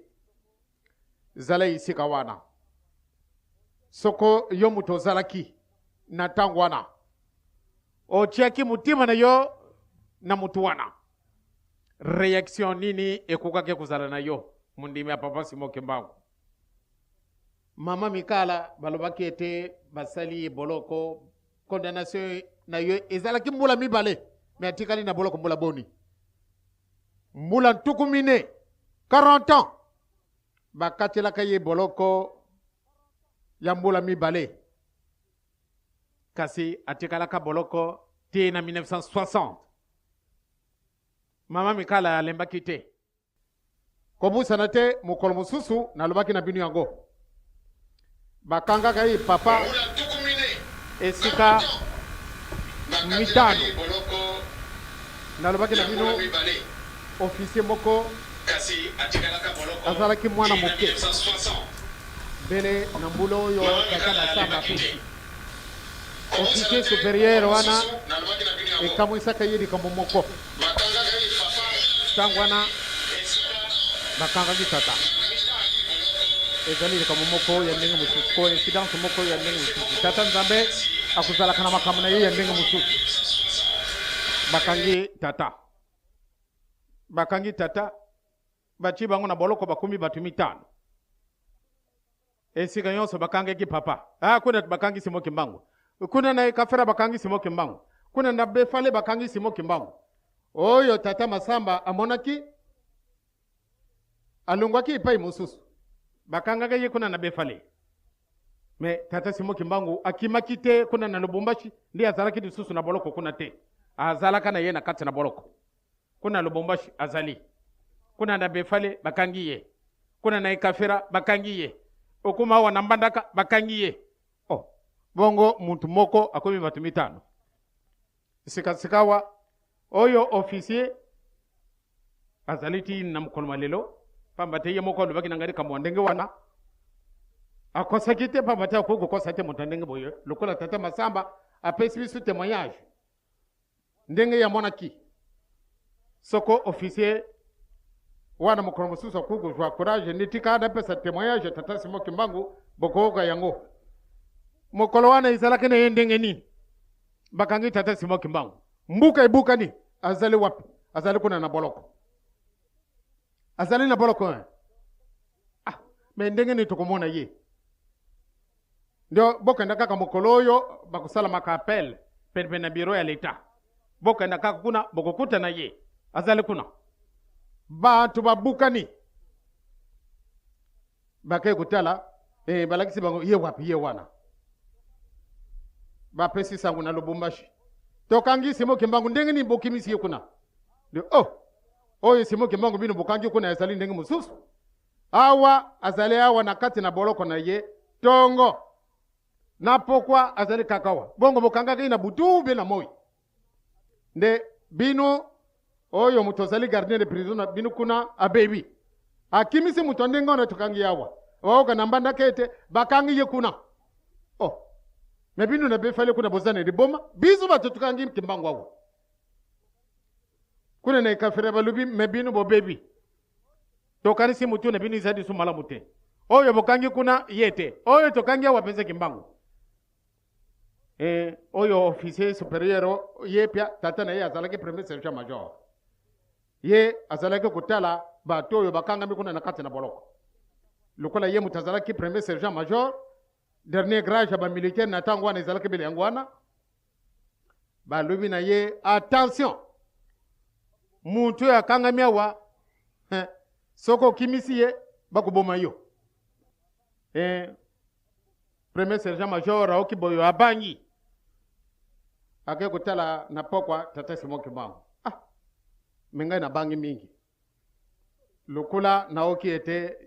Speaker 3: Zala esika wana. Soko yo moto ozalaki na ntango wana, otiaki motima na yo na moto wana, reaction nini ekokaki kozala na yo, mondimi ya Papa Simon Kimbangu? Mama Mikala balobaki ete basali ye boloko, condamnation na yo ezalaki mbula mibale, me atikali na boloko mbula boni? Mbula 40, 40 ans bakatelaka ye boloko ya mbula mibale. Kasi atikalaka boloko ti na 1960. Mama Mikala alembaki te. Kobosana te mokolo mosusu nalobaki na bino yango. Bakangaka ye papa esika mitano. Nalobaki na bino officier moko azalaki mwana moke mbele na mbula oyo tata Masamba apesi. Officier superieur wana ekamwisaka ye likambo moko. Ntango wana bakangaki tata, ezali likambo moko ya ndenge mosusu, coïncidence moko ya ndenge mosusu. Tata Nzambe akozalaka na makambo na ye ya ndenge mosusu. Bakangi tata, bakangi tata, batie bango na boloko, bakomi bato mitano. Esika nyonso bakangaki papa. Ah, kuna bakangi Simon Kimbangu. Kuna na Ekafera bakangi Simon Kimbangu. Kuna na Befale bakangi Simon Kimbangu. Oyo tata Masamba amonaki alongwaki epai mosusu. Bakangaka ye kuna na Befale. Me tata Simon Kimbangu akimaki te kuna na Lubumbashi, nde azalaki lisusu na boloko kuna te. Azalaka na ye na kati na boloko. Kuna Lubumbashi azali. Kuna na Befale bakangi ye. Kuna na Ekafera bakangi ye. Okoma awa na Mbandaka bakangi ye. Oh, bongo mutu moko akomi bato mitano. Sika sikawa oyo officier azali ti na mokolo mwa lelo, pamba te ye moko alobaki na ngai likambo ya ndenge wana. Akosaki te, pamba te akoki kokosa te moto ya ndenge boye lokola tata Masamba apesi biso témoignage. Ndenge ye amonaki soko officier wana mokolo mosusu akoki kozwa courage nde tika napesa témoignage ya tata Simon Kimbangu, bokoyoka yango. Mokolo wana ezalaki na ye ndenge nini? Bakangi tata Simon Kimbangu, mbuka ebukani, azali wapi? Azali kuna na boloko, azali na boloko hein? Ah, me ndenge nini tokomona ye? Ndio bokenda kaka mokolo oyo bakosalamaka appel penepene na biro ya leta, bokenda kaka kuna, bokokutana ye, azali kuna. Bato babukani bakei kotala eh, balakisi bango ye wapi, ye wana. Bapesi sango na Lubumbashi, tokangi Simon Kimbangu, ndenge nini bokimisi ye kuna? Ndio, oh, oyo Simon Kimbangu bino bokangi kuna ezali ndenge mosusu. Awa azali awa na kati na boloko na ye tongo na pokwa azali kaka awa. Bongo bokangaki ye na butu be na moi? Nde bino oyo moto azali gardien de prison na bino kuna abebi, akimisi moto ya ndenge wana tokangi ye awa. Baoka na Mbandaka ete bakangi ye kuna. Oh, me bino na Befale kuna boza na liboma, biso bato tokangi Kimbangu awa kuna na Ekafera balobi me bino bobebi. Tokanisi mutu na bino ezali lisusu malamu te. Oyo bokangi kuna ye te. Oyo tokangi awa mpenza Kimbangu. Eh, oyo officier supérieur ye pia tata na ye azalaki premier sergent major. Ye azalaki kotala bato oyo bakangami kuna na kati na boloko. Lokola ye moto azalaki premier sergent major, dernier grade ya ba militaire na ntango wana ezalaki bele yango wana. Balobi na ye attention, mutu oyo akangami awa soki okimisi ye bakoboma yo. Premier sergent major aoki boyo abangi, ake kotala na pokwa tata Simon Kimbangu. Ah, me ngai nabangi mingi lokola naoki ete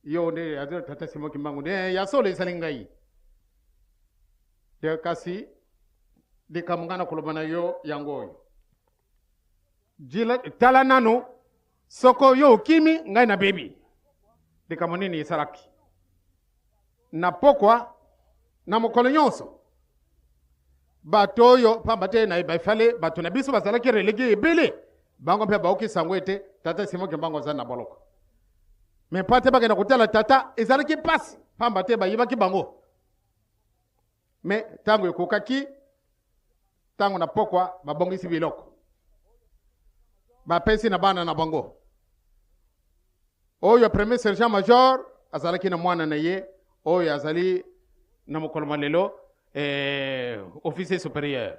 Speaker 3: yo nde azali tata Simon Kimbangu nde ya solo ezali ngai te, kasi likambo ngai nakoloba na yo yango oyo. Jila, tala nano soko yo okimi ngai nabebi. Likambo nini esalaki na pokwa na mokolo nyonso? Bato oyo pamba te na bafale bato na biso bazalaki relege ebele, bango mpe baoki sango ete tata Simon Kimbangu azali na boloko. Me mpo te bakenda kotala tata ezalaki mpasi, pamba te bayibaki bango. Me ntango ekokaki, ntango na pokwa babongisi biloko bapesi na bana na bango. Oyo premier sergent major azalaki na mwana na ye oyo azali na mokolo mwa lelo officier supérieur,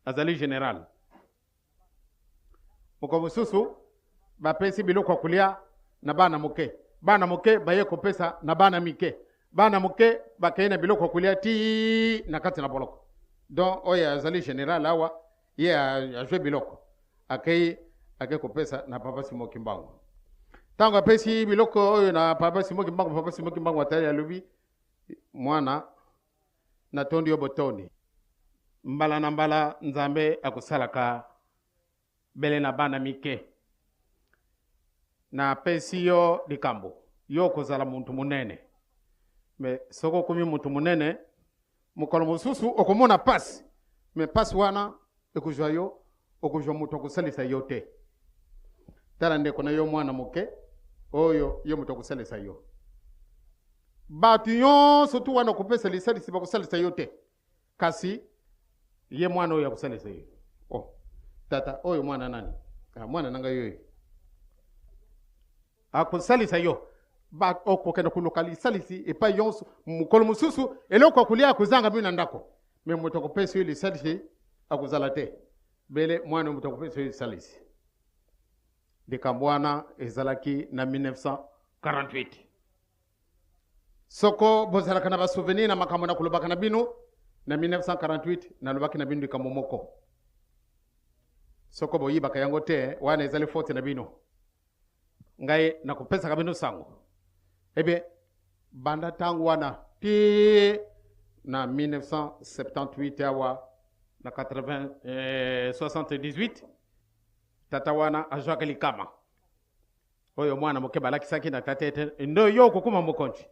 Speaker 3: azali général. Mokolo mosusu bapesi biloko ya kolia na bana moke, bana moke baye kopesa na bana mike, bana moke bakei na biloko ya kolia ti na kati na boloko. Donc oyo azali general awa, ye azwe biloko, akei ake kopesa na papa Simon Kimbangu. Ntango apesi biloko oyo na papa Simon Kimbangu, papa Simon Kimbangu atali, alobi: mwana, natondi yo botondi. Mbala na mbala Nzambe akosalaka bele na bana mike. Napesi yo likambo, yo okozala muntu monene. Me soki okomi muntu monene, mokolo mosusu okomona pasi, me pasi wana ekozwa yo, okozwa moto akosalisa yo te. Tala ndeko na yo mwana moke oyo, ye moto akosalisa yo. Bato nyonso tu wana okopesa lisalisi bakosalisa yo te, kasi ye mwana oyo akosalisa yo. Oh, tata, oyo mwana nani? Ah, mwana na ngai oyo akosalisa yo. Okokende koluka lisalisi epai yonso, mokolo mosusu eloko ya kolia akozanga bino na ndako, me moto akopesa yo lisalisi akozala te, bele mwana oyo moto akopesa yo lisalisi. Likambo wana ezalaki na 1948. Soko bozalaka na basouvenir na makambo na kolobaka na bino na 1948, nalobaki na bino likambo moko, soko boyibaka yango te, wana ezali faute na bino. Ngai nakopesaka bino sango. Ebe banda ntango wana ti na 1978 awa na 80, 78, tata wana azwaki likama oyo mwana moke balakisaki na tata ete ndo yo okokoma mokonzi,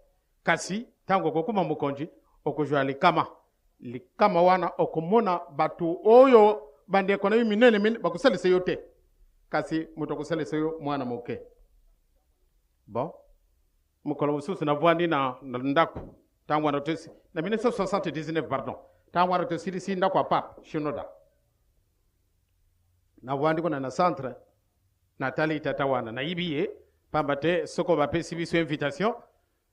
Speaker 3: kasi ntango okokoma mokonzi okozwa likama. Likama wana okomona bato oyo bandeko na yo minene minene bakosalisa yo te, kasi moto akosalisa yo mwana moke. Bon, mokolo mosusu navwandi na ndako ntango wana tosi na 1979, pardon, ntango wana tosilisi ndako ya Pape Shinoda, navwandi kuna na centre, natali tata wana, nayibi ye pamba te soko bapesi biso invitation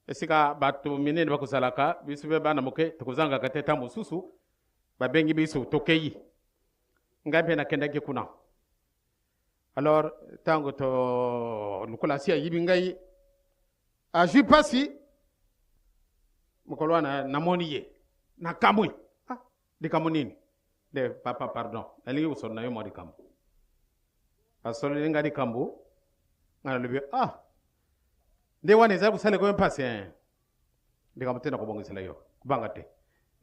Speaker 3: esika bato minene bakozalaka, biso mpe bana moke tokozangaka te. Ntango mosusu babengi biso, tokei. Ngai mpe nakendaki kuna. Alors ntango to lokola asi ayibi ngai, azwi mpasi mokolo wana, namoni ye, nakamwi: ah, likambo nini nde? Papa, pardon, nalingi kosolola na yo mwa likambo. Asololi ngai likambo, ngai nalobi: ah, nde wana ezali kosaleka yo mpasi, eh. Likambo te, nakobongisela yo, kobanga te.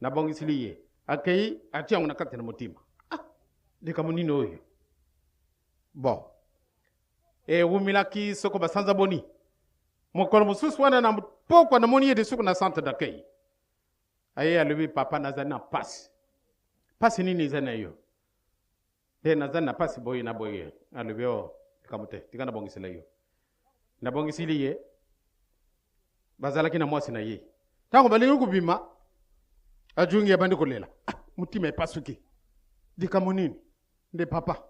Speaker 3: Nabongiseli ye, akei, atia yango na kati na motima. Ah, likambo nini oyo? Bon, ewumelaki soko basanza boni, mokolo mosusu wana na pokwa namoni ye lisusu na centre d'accueil. Aye, alobi: papa, nazali na pasi. Pasi nini eza na yo? Nde nazali na pasi boye na boye. Alobi: o, likambo te, tika nabongisela yo. Nabongisili ye. Bazalaki na mwasi na ye. Ntango balingi kobima, ajungi, abandi kolela. Ah, motima epasuki. Likambo nini nde? Papa,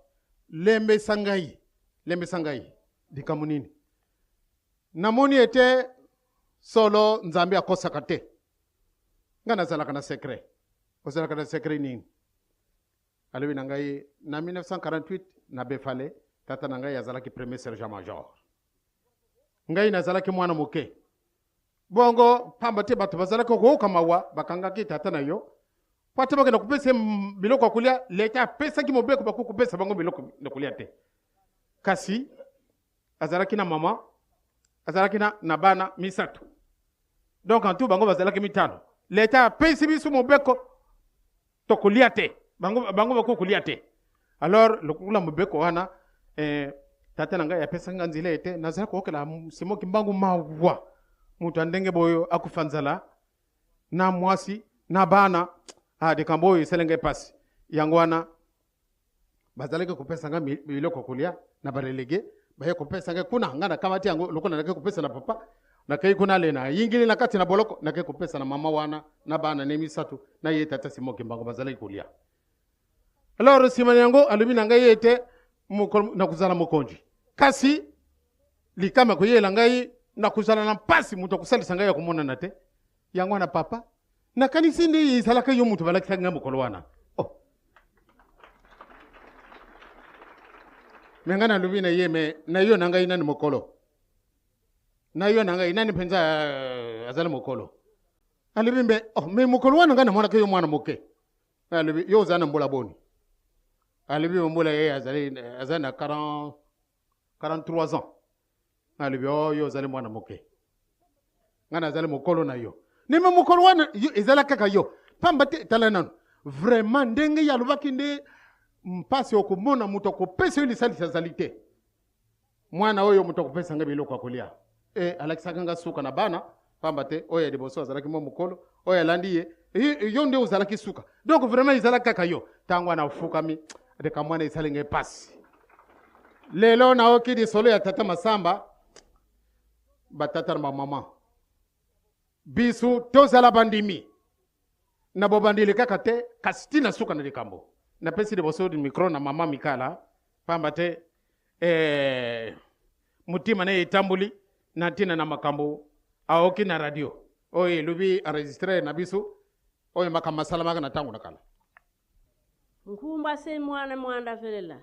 Speaker 3: lembesa ngai, lembesa ngai, likambo nini? Namoni ete solo Nzambe akosaka te. Ngai nazalaka na secret. Ozalaka na secret nini? Alobi na ngai: na 1948 na Befale, tata na ngai azalaki premier sergent major, ngai nazalaki mwana moke. Bongo pamba te bato bazalaki koyoka mawa, bakangaki tata na yo po ate bakenda kopesa ye biloko ya kolia. Leta apesaki mobeko, bakoki kopesa bango biloko ya kolia te. Kasi azalaki na mama, azalaki na bana misato, donc en tout bango bazalaki mitano. Leta apesi biso mobeko, tokolia te, bango bakoki kolia te. Alors lokola mobeko wana, tata na ngai apesaki nga nzela ete nazali koyokela Simon Kimbangu mawa, moto ya ndenge boyo akufa nzala na mwasi na bana. Ah, likambo oyo esali ngai mpasi. Yango wana bazalaki kopesa ngai biloko kolia na barelégués, baye kopesa ngai kuna, ngai nakamati yango lokola nakei kopesa na papa. Nakei kuna, ale nayingili na kati na boloko, nakei kopesa na mama wana na bana ne misato na ye tata Simon Kimbangu, bazalaki kolia. Alors nsima na yango alobi na ngai ete nakozala mokonzi, kasi likama koyela ngai, nakozala na mpasi, moto akosalisa ngai ya komonana te. Yango wana papa, nakanisi nde ezalaka yo moto balakisaki ngai mokolo wana. Oh. Me ngai nalobi na ye: me na yo na ngai nani mokolo? Na yo na ngai nani mpenza azali mokolo? Alobi: mbe, oh, me mokolo wana ngai namonaka yo mwana moke. Alobi yo oza na mbula boni? Alobi mbula ye azali azali na 40 43 ans. Alobi oh yo ozali mwana moke. Ngai nazali mokolo na yo. Neme mokolo wana ezala kaka yo. Pamba te tala nano. Vraiment ndenge ye alobaki nde mpasi okomona moto akopesa yo lisalisi azali te. Mwana oyo moto akopesa ngai biloko ya kolia. E, alakisaka ngai suka na bana, pamba te oyo ya liboso azalaki mwa mokolo, oyo alandi ye, e, yo nde ozalaki suka. Donc vraiment ezalaki kaka yo. Ntango wana ofukami, ndeka mwana esali ngai pasi. Lelo naoki lisolo ya tata Masamba, batata na bamama. Bisu tozala bandimi. Na bobandeli kaka te, kasi ti na suka na likambo. Napesi liboso micro na mama Mikala, pamba te eh, motima na ye etamboli na ntina na makambo aoki na radio oyo elobi enregistre na biso oyo makambo masalamaka na ntango na kala.
Speaker 6: Nkumbwa se mwana mwanda velela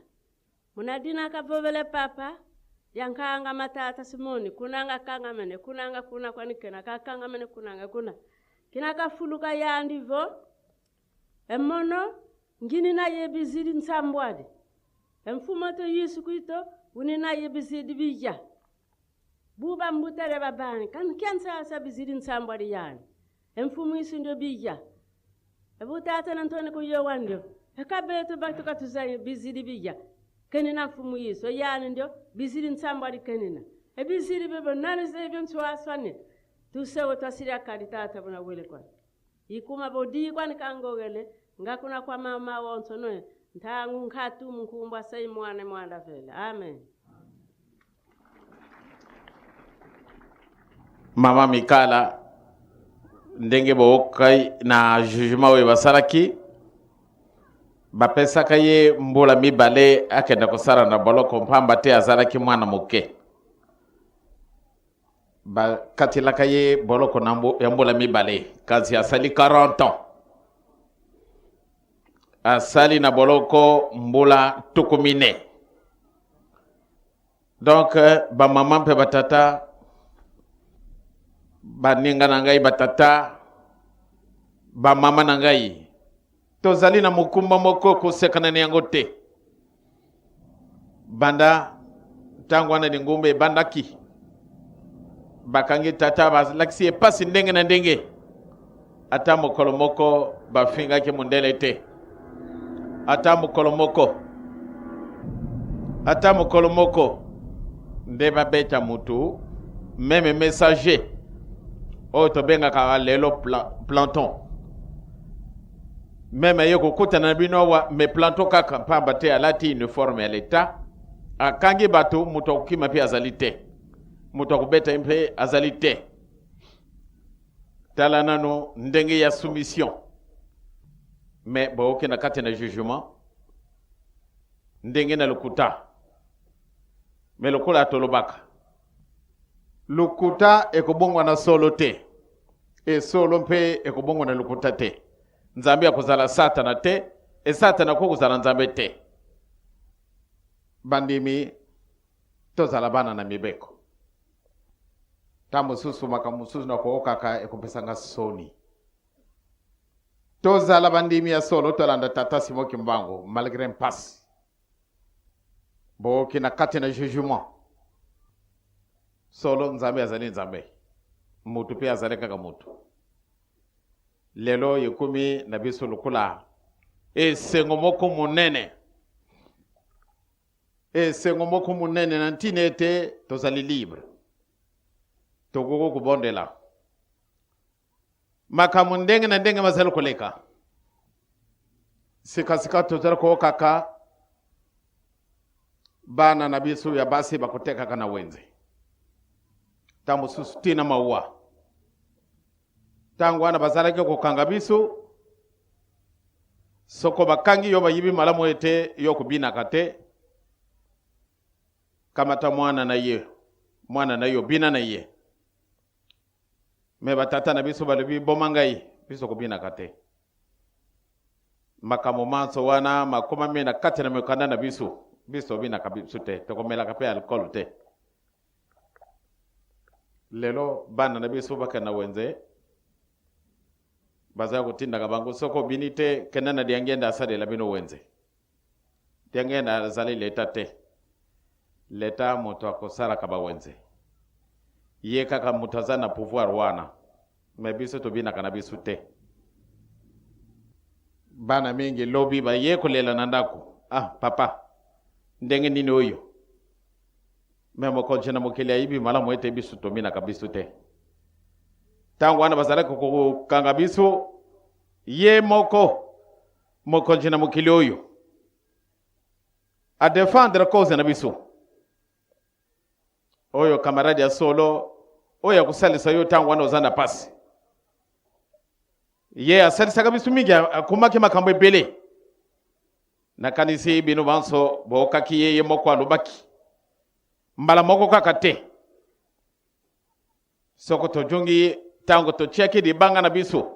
Speaker 6: munadina kavovele papa yankanga matata simoni kunanga kangamene kunanga kuna kwanikena kakangamene kunanga kuna kina kafuluka yandi vo emono ngini na ye bizidi nsambwadi emfumo to Yesu Kristo uni na ye bizidi bija buba mbutele babani kan kensa sa bizidi nsambwadi yani emfumo isu ndio bija ebutata na ntoni kuyowa ndio ekabeto batukatuza bizidi bija kenina mfumu Yesu yani ndio bizidi nsambwadi kenina ebizidi bebo nani zebyo nswaswane tusewo twasiria kadi tata buna wele kwa ikuma bodi kwani kangogele ngakuna kwa mama wonso noe ntangu nkhatu mkumbwa sei mwana mwanda vele amen.
Speaker 2: Mama Mikala ndenge boyokai na jugement oyo basalaki bapesaka ye mbula mibale akende kosala na boloko mpamba te azalaki mwana moke. Bakatelaka ye boloko na ya mbula mibale kasi asali 40 ans asali na boloko mbula 40. Donc bamama mpe batata baninga na ngai batata bamama na ngai tozali na mokumba moko kosekana na yango te. Banda ntango wana lingomba ebandaki bakangi tata balakisi ye pasi ndenge na ndenge ata mokolo moko bafingaki mondele te ata mokolo moko ata mokolo moko nde babeta mutu meme messager oyo tobengaka lelo planton meme aye kokutana na bino awa me planton kaka mpamba te alati uniforme ya leta akangi bato moto akokima mpe azali te moto akobeta ye mpe azali te. Tala nano ndenge ya soumission me boyoki na kati na jugement ndenge na lokuta me lokola tolobaka lokuta ekobongwana solo te e solo mpe ekobongwana lokuta te. Nzambe akozala satana te e satana akoki kozala nzambe te. Bandimi tozala bana na mibeko. Ntango mosusu makambo mosusu na kookaka ekopesanga soni. Tozala bandimi ya solo, tolanda tata Simon Kimbangu malgré mpasi. Boyoki na kati na jugement. Solo Nzambe azali Nzambe, mutu mpe azali kaka mutu. Lelo ekomi na biso lokola esengo moko monene, esengo moko monene na ntina ete tozali libre, tokoki kobondela makambo ndenge na ndenge mazali koleka. Sikasika tozali koyokaka bana na biso ya basi bakotekaka na wenze, ntango mosusu tina mawa. Ntango wana bazalaki kokanga biso, soko bakangi yo bayibi malamu ete yo kobinaka te, kamata mwana na ye, mwana na yo bina na ye. Me batata na biso balobi boma ngai, biso kobinaka te. Makambo manso wana makomami na kati na mikanda na biso, biso tobinaka biso te, tokomelaka mpe alcool te. Lelo bana na biso bakenda na wenze, Baza kotindaka bango soki obini te kende na Diangienda asalela bino wenze. Diangienda azali leta te. Leta moto akosalaka bawenze. Ye kaka moto aza na pouvoir wana. Me biso tobinaka na biso te. Bana mingi lobi baye kolela na ndako. Ah papa, ndenge nini oyo? Me mokonzi na mokili ayibi malamu ete biso tominaka biso te. Ntango wana bazalaki kokanga biso, ye moko mokonzi na mokili oyo a defendre cause na biso. Oyo camarade ya solo oyo akosalisa yo ntango wana oza na pasi. Ye asalisaka biso mingi, akomaki makambo ebele. Nakanisi bino banso bookaki ye, ye moko alobaki mbala moko kaka te. Soko tojongi ntango totiaki libanga na biso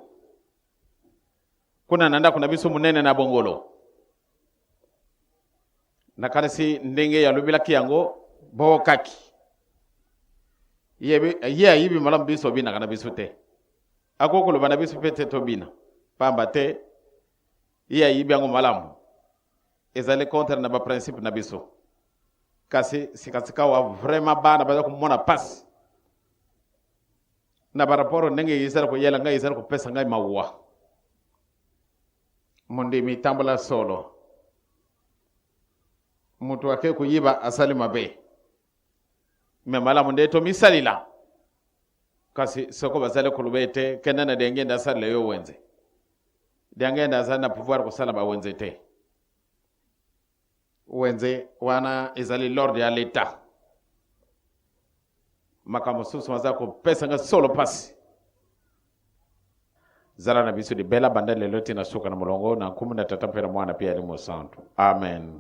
Speaker 2: kuna na ndako na biso monene na Bongolo, nakanisi ndenge yalobelaki yango bookaki ye, ye ayibi malamu biso obinaka na biso te. Akoki koloba na biso mpe te tobina, pamba te ye ayibi yango malamu, ezali contre na baprincipe na biso. Kasi sikasikawa vraiment bana baza komona pasi na baraporo ndenge ezali koyela ngai, ezali kopesa ngai mawa. Mondimi tambola solo, moto ake koyiba asali mabe, me malamu nde tomisalila. Kasi soko bazali koloba ete kende na Diangienda asalela yo wenze, Diangienda azali na pouvoir kosala bawenze te. Wenze wana ezali l'ordre ya l'etat. Makambo mosusu maza kopesa nga solo pasi. Zala na biso libela banda lelo ti na suka na molongo na nkombo na Tata mpe na Mwana mpe ya Elimo Santu. Amen.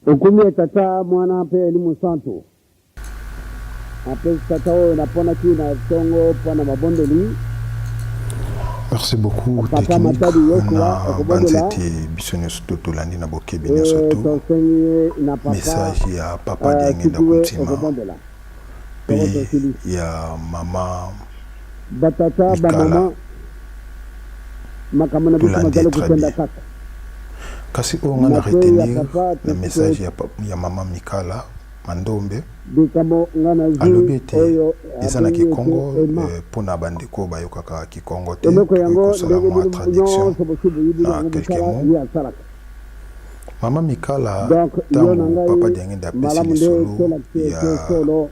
Speaker 5: Okumi ye Tata, Mwana mpe Elimo Santu. Apesi tata oyo naponaki na tongo mpo na mabondeli.
Speaker 1: Merci beaucoup
Speaker 5: Papa
Speaker 1: technique
Speaker 5: Matadi Yoshua
Speaker 1: na
Speaker 5: okobondela.
Speaker 1: banzi ete biso nyonso to tolandi na bokebi nyonso
Speaker 5: E
Speaker 1: to
Speaker 5: tosengi ye na papa
Speaker 1: message ya papa Diangienda
Speaker 5: Sikiwe
Speaker 1: Kuntima
Speaker 5: okobondela.
Speaker 1: pe
Speaker 5: Soko tosilisi.
Speaker 1: ya mama
Speaker 5: Batata,
Speaker 1: Mikala.
Speaker 5: bamama, makambo na biso
Speaker 1: Tolandi ye
Speaker 5: mazali
Speaker 1: très
Speaker 5: kokenda
Speaker 1: bien.
Speaker 5: kaka.
Speaker 1: Kasi oyo nga na
Speaker 5: Mateyi ya
Speaker 1: retenir
Speaker 5: papa
Speaker 1: na
Speaker 5: tosi
Speaker 1: message
Speaker 5: toyoki.
Speaker 1: ya, ya mama Mikala Mandombe,
Speaker 5: Likambo nga nazwi
Speaker 1: alobi ete
Speaker 5: oyo
Speaker 1: eza na
Speaker 5: abengi ete
Speaker 1: kikongo
Speaker 5: ema.
Speaker 1: mpo na bandeko oyo bayokaka kikongo te,
Speaker 5: Eloko
Speaker 1: tokoki
Speaker 5: yango
Speaker 1: kosala
Speaker 5: ndenge
Speaker 1: mwa
Speaker 5: bino
Speaker 1: traduction
Speaker 5: nyonso bosi boyibi
Speaker 1: na
Speaker 5: yango
Speaker 1: quelques
Speaker 5: mosala
Speaker 1: mots.
Speaker 5: ye asalaka.
Speaker 1: Mama Mikala,
Speaker 5: Donc yo na
Speaker 1: tango papa
Speaker 5: ngai
Speaker 1: Diangienda apesi
Speaker 5: malamu nde
Speaker 1: lisolo
Speaker 5: tolakisa
Speaker 1: ya
Speaker 5: ete solo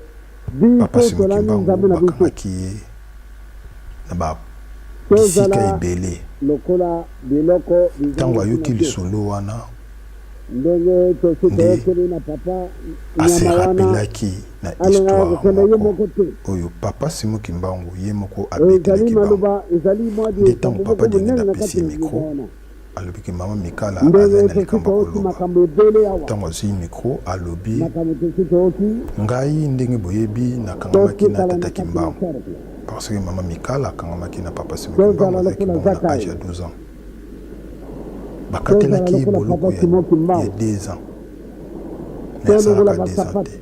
Speaker 1: papa
Speaker 5: biso
Speaker 1: Simon
Speaker 5: tolandi
Speaker 1: Kimbangu,
Speaker 5: Nzambe na biso.
Speaker 1: bakangaki ye na ba bisika
Speaker 5: Tozala
Speaker 1: ebele.
Speaker 5: lokola biloko bizangi
Speaker 1: Tango
Speaker 5: ntina
Speaker 1: ayoki
Speaker 5: te.
Speaker 1: lisolo wana,
Speaker 5: Ndenge tosi
Speaker 1: nde
Speaker 5: toyokeli na papa
Speaker 1: a se
Speaker 5: nyama wana
Speaker 1: rappelaki na
Speaker 5: alingaka
Speaker 1: histoire
Speaker 5: kokende ye
Speaker 1: moko
Speaker 5: moko te.
Speaker 1: oyo papa Simon Kimbangu ye moko
Speaker 5: Ezali
Speaker 1: abetelaki bango.
Speaker 5: maloba, ezali mwa
Speaker 1: Nde tango
Speaker 5: likambo
Speaker 1: papa
Speaker 5: moko
Speaker 1: Diangienda
Speaker 5: monene na
Speaker 1: apesi
Speaker 5: kati
Speaker 1: ye
Speaker 5: na liloba
Speaker 1: micro,
Speaker 5: wana.
Speaker 1: alobi ke mama Mikala
Speaker 5: Ndenge
Speaker 1: azali na
Speaker 5: tosi
Speaker 1: likambo ya
Speaker 5: toyoki
Speaker 1: koloba.
Speaker 5: makambo ebele awa.
Speaker 1: Tango azui micro, alobi,
Speaker 5: Makambo tosi toyoki.
Speaker 1: Ngai ndenge boyebi nakangamaki na
Speaker 5: Totikala
Speaker 1: tata
Speaker 5: na kati na
Speaker 1: Kimbangu.
Speaker 5: cercle.
Speaker 1: Parce que mama Mikala akangamaki na papa Simon Kimbangu
Speaker 5: Tozala
Speaker 1: azalaki
Speaker 5: lokola
Speaker 1: bongo na age
Speaker 5: Zakai.
Speaker 1: ya 12 ans.
Speaker 5: Tozala
Speaker 1: Bakatelaki ye
Speaker 5: lokola
Speaker 1: boloko
Speaker 5: papa
Speaker 1: ya,
Speaker 5: Simon
Speaker 1: ya
Speaker 5: Kimbangu.
Speaker 1: 2 ans. Mais
Speaker 5: Tolongola
Speaker 1: asalaka
Speaker 5: ba
Speaker 1: 2 ans
Speaker 5: sapatu.
Speaker 1: te.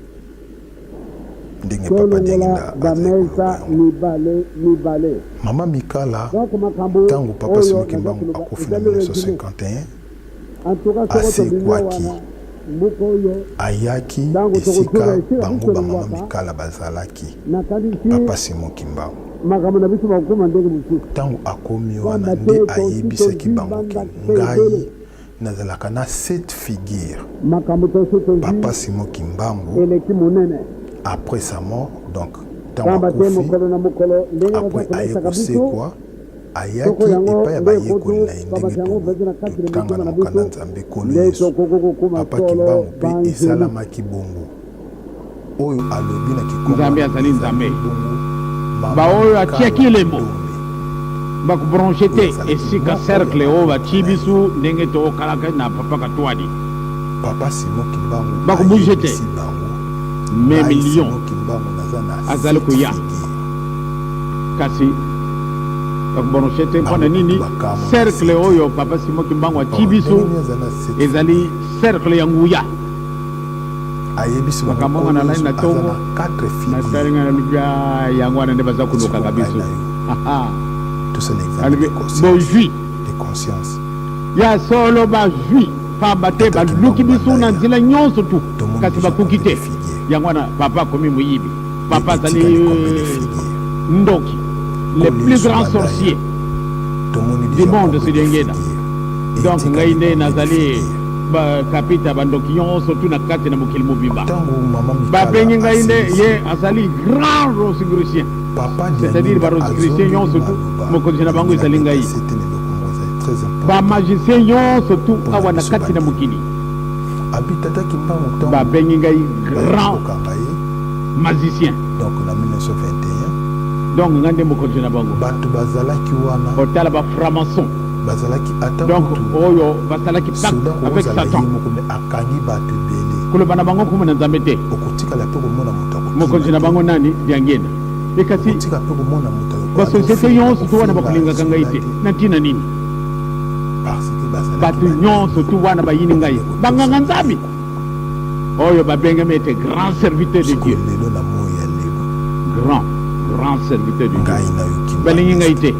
Speaker 1: Ndenge papa
Speaker 5: Tolongola
Speaker 1: Diangienda
Speaker 5: ba
Speaker 1: azali koloba
Speaker 5: mesa
Speaker 1: yango.
Speaker 5: mibale mibale.
Speaker 1: Mama Mikala,
Speaker 5: Donc makambo
Speaker 1: tango papa
Speaker 5: oyo
Speaker 1: Simon
Speaker 5: naza
Speaker 1: Kimbangu
Speaker 5: koloba
Speaker 1: akufi na
Speaker 5: ezali resume.
Speaker 1: 1951,
Speaker 5: En tout cas soko tobimi
Speaker 1: asekwaki.
Speaker 5: wana mboka oyo
Speaker 1: Ayaki
Speaker 5: ntango tokozonga
Speaker 1: esika
Speaker 5: esika
Speaker 1: bango
Speaker 5: biso
Speaker 1: ba mama
Speaker 5: tolongwaka
Speaker 1: Mikala bazalaki,
Speaker 5: nakanisi
Speaker 1: papa Simon Kimbangu.
Speaker 5: makambo na biso makokoma ndenge mosusu
Speaker 1: Tango akomi wana
Speaker 5: pamba
Speaker 1: nde
Speaker 5: te tosi
Speaker 1: ayebisaki
Speaker 5: tozwi
Speaker 1: bango ke
Speaker 5: bandakisa
Speaker 1: ngai
Speaker 5: ebele
Speaker 1: nazalaka na cette figure,
Speaker 5: makambo tosi tozwi
Speaker 1: papa Simon Kimbangu,
Speaker 5: eleki monene
Speaker 1: après sa mort, donc tango
Speaker 5: pamba te
Speaker 1: akufi,
Speaker 5: mokolo na mokolo ndenge baza
Speaker 1: après aye
Speaker 5: kolesaka biso
Speaker 1: kosekwa,
Speaker 5: soko
Speaker 1: ayaki
Speaker 5: yango
Speaker 1: epai ya
Speaker 5: nde
Speaker 1: bayekoli
Speaker 5: kutu
Speaker 1: na ye ndenge
Speaker 5: babaka yango mpenza na kati na
Speaker 1: totanga
Speaker 5: mitima
Speaker 1: na
Speaker 5: na
Speaker 1: mokanda
Speaker 5: biso
Speaker 1: Nzambe Nkolo
Speaker 5: nde
Speaker 1: Yesu.
Speaker 5: tokoki kokoma
Speaker 1: Papa
Speaker 5: solo
Speaker 1: Kimbangu mpe
Speaker 5: banzelu.
Speaker 1: esalamaki bongo. Oyo alobi na kikongo
Speaker 3: Nzambe
Speaker 1: wana
Speaker 3: azali
Speaker 1: ezali
Speaker 3: Nzambe.
Speaker 1: bongo mama
Speaker 3: Baoyo atiaki
Speaker 1: Mikala
Speaker 3: elembo
Speaker 1: Ndombe
Speaker 3: bakobranche
Speaker 1: oyo
Speaker 3: te
Speaker 1: azalaki
Speaker 3: esika
Speaker 1: moko ya
Speaker 3: cercle oyo
Speaker 1: baboti
Speaker 3: batii
Speaker 1: na ye.
Speaker 3: biso ndenge tokalaka na papa Katuadi.
Speaker 1: Papa Simon Kimbangu
Speaker 3: Bakobouge te.
Speaker 1: ayebisi bango,
Speaker 3: Meme
Speaker 1: ngai
Speaker 3: lion
Speaker 1: Simon Kimbangu naza na
Speaker 3: azali
Speaker 1: cette
Speaker 3: koya
Speaker 1: figure.
Speaker 3: kasi bakobranche te mpo
Speaker 1: Bango
Speaker 3: na
Speaker 1: kutu
Speaker 3: nini?
Speaker 1: bakamwa na
Speaker 3: Cercle
Speaker 1: seki.
Speaker 3: oyo papa Simon Kimbangu atii
Speaker 1: Oh,
Speaker 3: biso
Speaker 1: ndenge nini aza na cette
Speaker 3: ezali
Speaker 1: figure?
Speaker 3: cercle ya nguya.
Speaker 1: Ayebisi bango
Speaker 3: Makambo
Speaker 1: Nkolo
Speaker 3: wana nalali
Speaker 1: Yesu
Speaker 3: na
Speaker 1: aza
Speaker 3: tongo
Speaker 1: na 4
Speaker 3: natali
Speaker 1: figure.
Speaker 3: ngai nalobi, "Ah, yango wana nde baza
Speaker 1: Sikoyo
Speaker 3: kolukaka
Speaker 1: ngai
Speaker 3: biso.
Speaker 1: na yo. Tosala examen
Speaker 5: Alobi
Speaker 1: de conscience.
Speaker 5: bozwi.
Speaker 1: De conscience.
Speaker 5: Ya solo bazwi, pamba te
Speaker 1: Tata
Speaker 5: baluki
Speaker 1: Kimbangu
Speaker 5: biso na
Speaker 1: Bandaya.
Speaker 5: nzela nyonso tu,
Speaker 1: Tomoni
Speaker 5: kasi
Speaker 1: dejà
Speaker 5: bakoki
Speaker 1: combien de
Speaker 5: te.
Speaker 1: figuier.
Speaker 5: Yango wana papa akomi moyibi, papa
Speaker 1: Mpe
Speaker 5: azali
Speaker 1: etikali combien de figuier.
Speaker 5: ndoki, le plus
Speaker 1: Kolesu
Speaker 5: grand
Speaker 1: Bandaya.
Speaker 5: sorcier
Speaker 1: Tomoni
Speaker 5: du
Speaker 1: dejà
Speaker 5: monde
Speaker 1: combien de
Speaker 5: Sidiengenda.
Speaker 1: figuier.
Speaker 5: Donc
Speaker 1: Etikali
Speaker 5: ngai nde
Speaker 1: combien de
Speaker 5: nazali
Speaker 1: figuier.
Speaker 5: ba kapita bandoki nyonso tu na kati na mokili mobimba.
Speaker 1: Ntango mama Mikala
Speaker 5: Babengi ngai nde
Speaker 1: asilisi.
Speaker 5: ye azali grand rosicrucien.
Speaker 1: Papa
Speaker 5: C'est-à-dire
Speaker 1: Diangienda
Speaker 5: ba rosicrucien
Speaker 1: azongeli
Speaker 5: nyonso tu
Speaker 1: maloba
Speaker 5: mokonzi na bango
Speaker 1: elingi
Speaker 5: ezali ngai.
Speaker 1: nabeta sete na eloko moko ezali très important
Speaker 5: Ba magicien nyonso tu
Speaker 1: mpona
Speaker 5: awa na
Speaker 1: biso
Speaker 5: kati na
Speaker 1: bandimi.
Speaker 5: mokili.
Speaker 1: Abi tata Kimbangu ntango
Speaker 5: Babengi ngai
Speaker 1: bayaki
Speaker 5: grand
Speaker 1: kokanga ye
Speaker 5: magicien.
Speaker 1: donc na 1921
Speaker 5: Donc ngai nde mokonzi na bango.
Speaker 1: bato bazalaki wana
Speaker 5: Otala ba franc-maçon.
Speaker 1: bazalaki ata
Speaker 5: Donc
Speaker 1: kutu
Speaker 5: oyo basalaki pacte
Speaker 1: soda
Speaker 5: avec
Speaker 1: kokozala ye
Speaker 5: Satan.
Speaker 1: moko me akangi bato ebele.
Speaker 5: Koloba na bango nkombo na Nzambe te.
Speaker 1: Okotikala pe komona moto akokima
Speaker 5: Mokonzi na
Speaker 1: te.
Speaker 5: bango nani? Diangienda. E kasi
Speaker 1: Okotika pe komona moto
Speaker 5: ba societe
Speaker 1: azofinga
Speaker 5: nyonso tu wana
Speaker 1: kofinga
Speaker 5: bakolingaka ngai
Speaker 1: soda
Speaker 5: te.
Speaker 1: te.
Speaker 5: Na ntina nini?
Speaker 1: Parce que bazalaki
Speaker 5: Bato
Speaker 1: bandimi
Speaker 5: nyonso tu wana bayini ngai.
Speaker 1: ya kotosa
Speaker 5: Banganga Nzambe
Speaker 1: mibeko.
Speaker 5: oyo babengami ete grand serviteur de
Speaker 1: Sikoyo
Speaker 5: Dieu.
Speaker 1: lelo na moi ya lelo.
Speaker 5: Grand, grand serviteur de Dieu.
Speaker 1: Ngai nayoki
Speaker 5: Balingi ngai
Speaker 1: Kimbanguiste.
Speaker 5: te.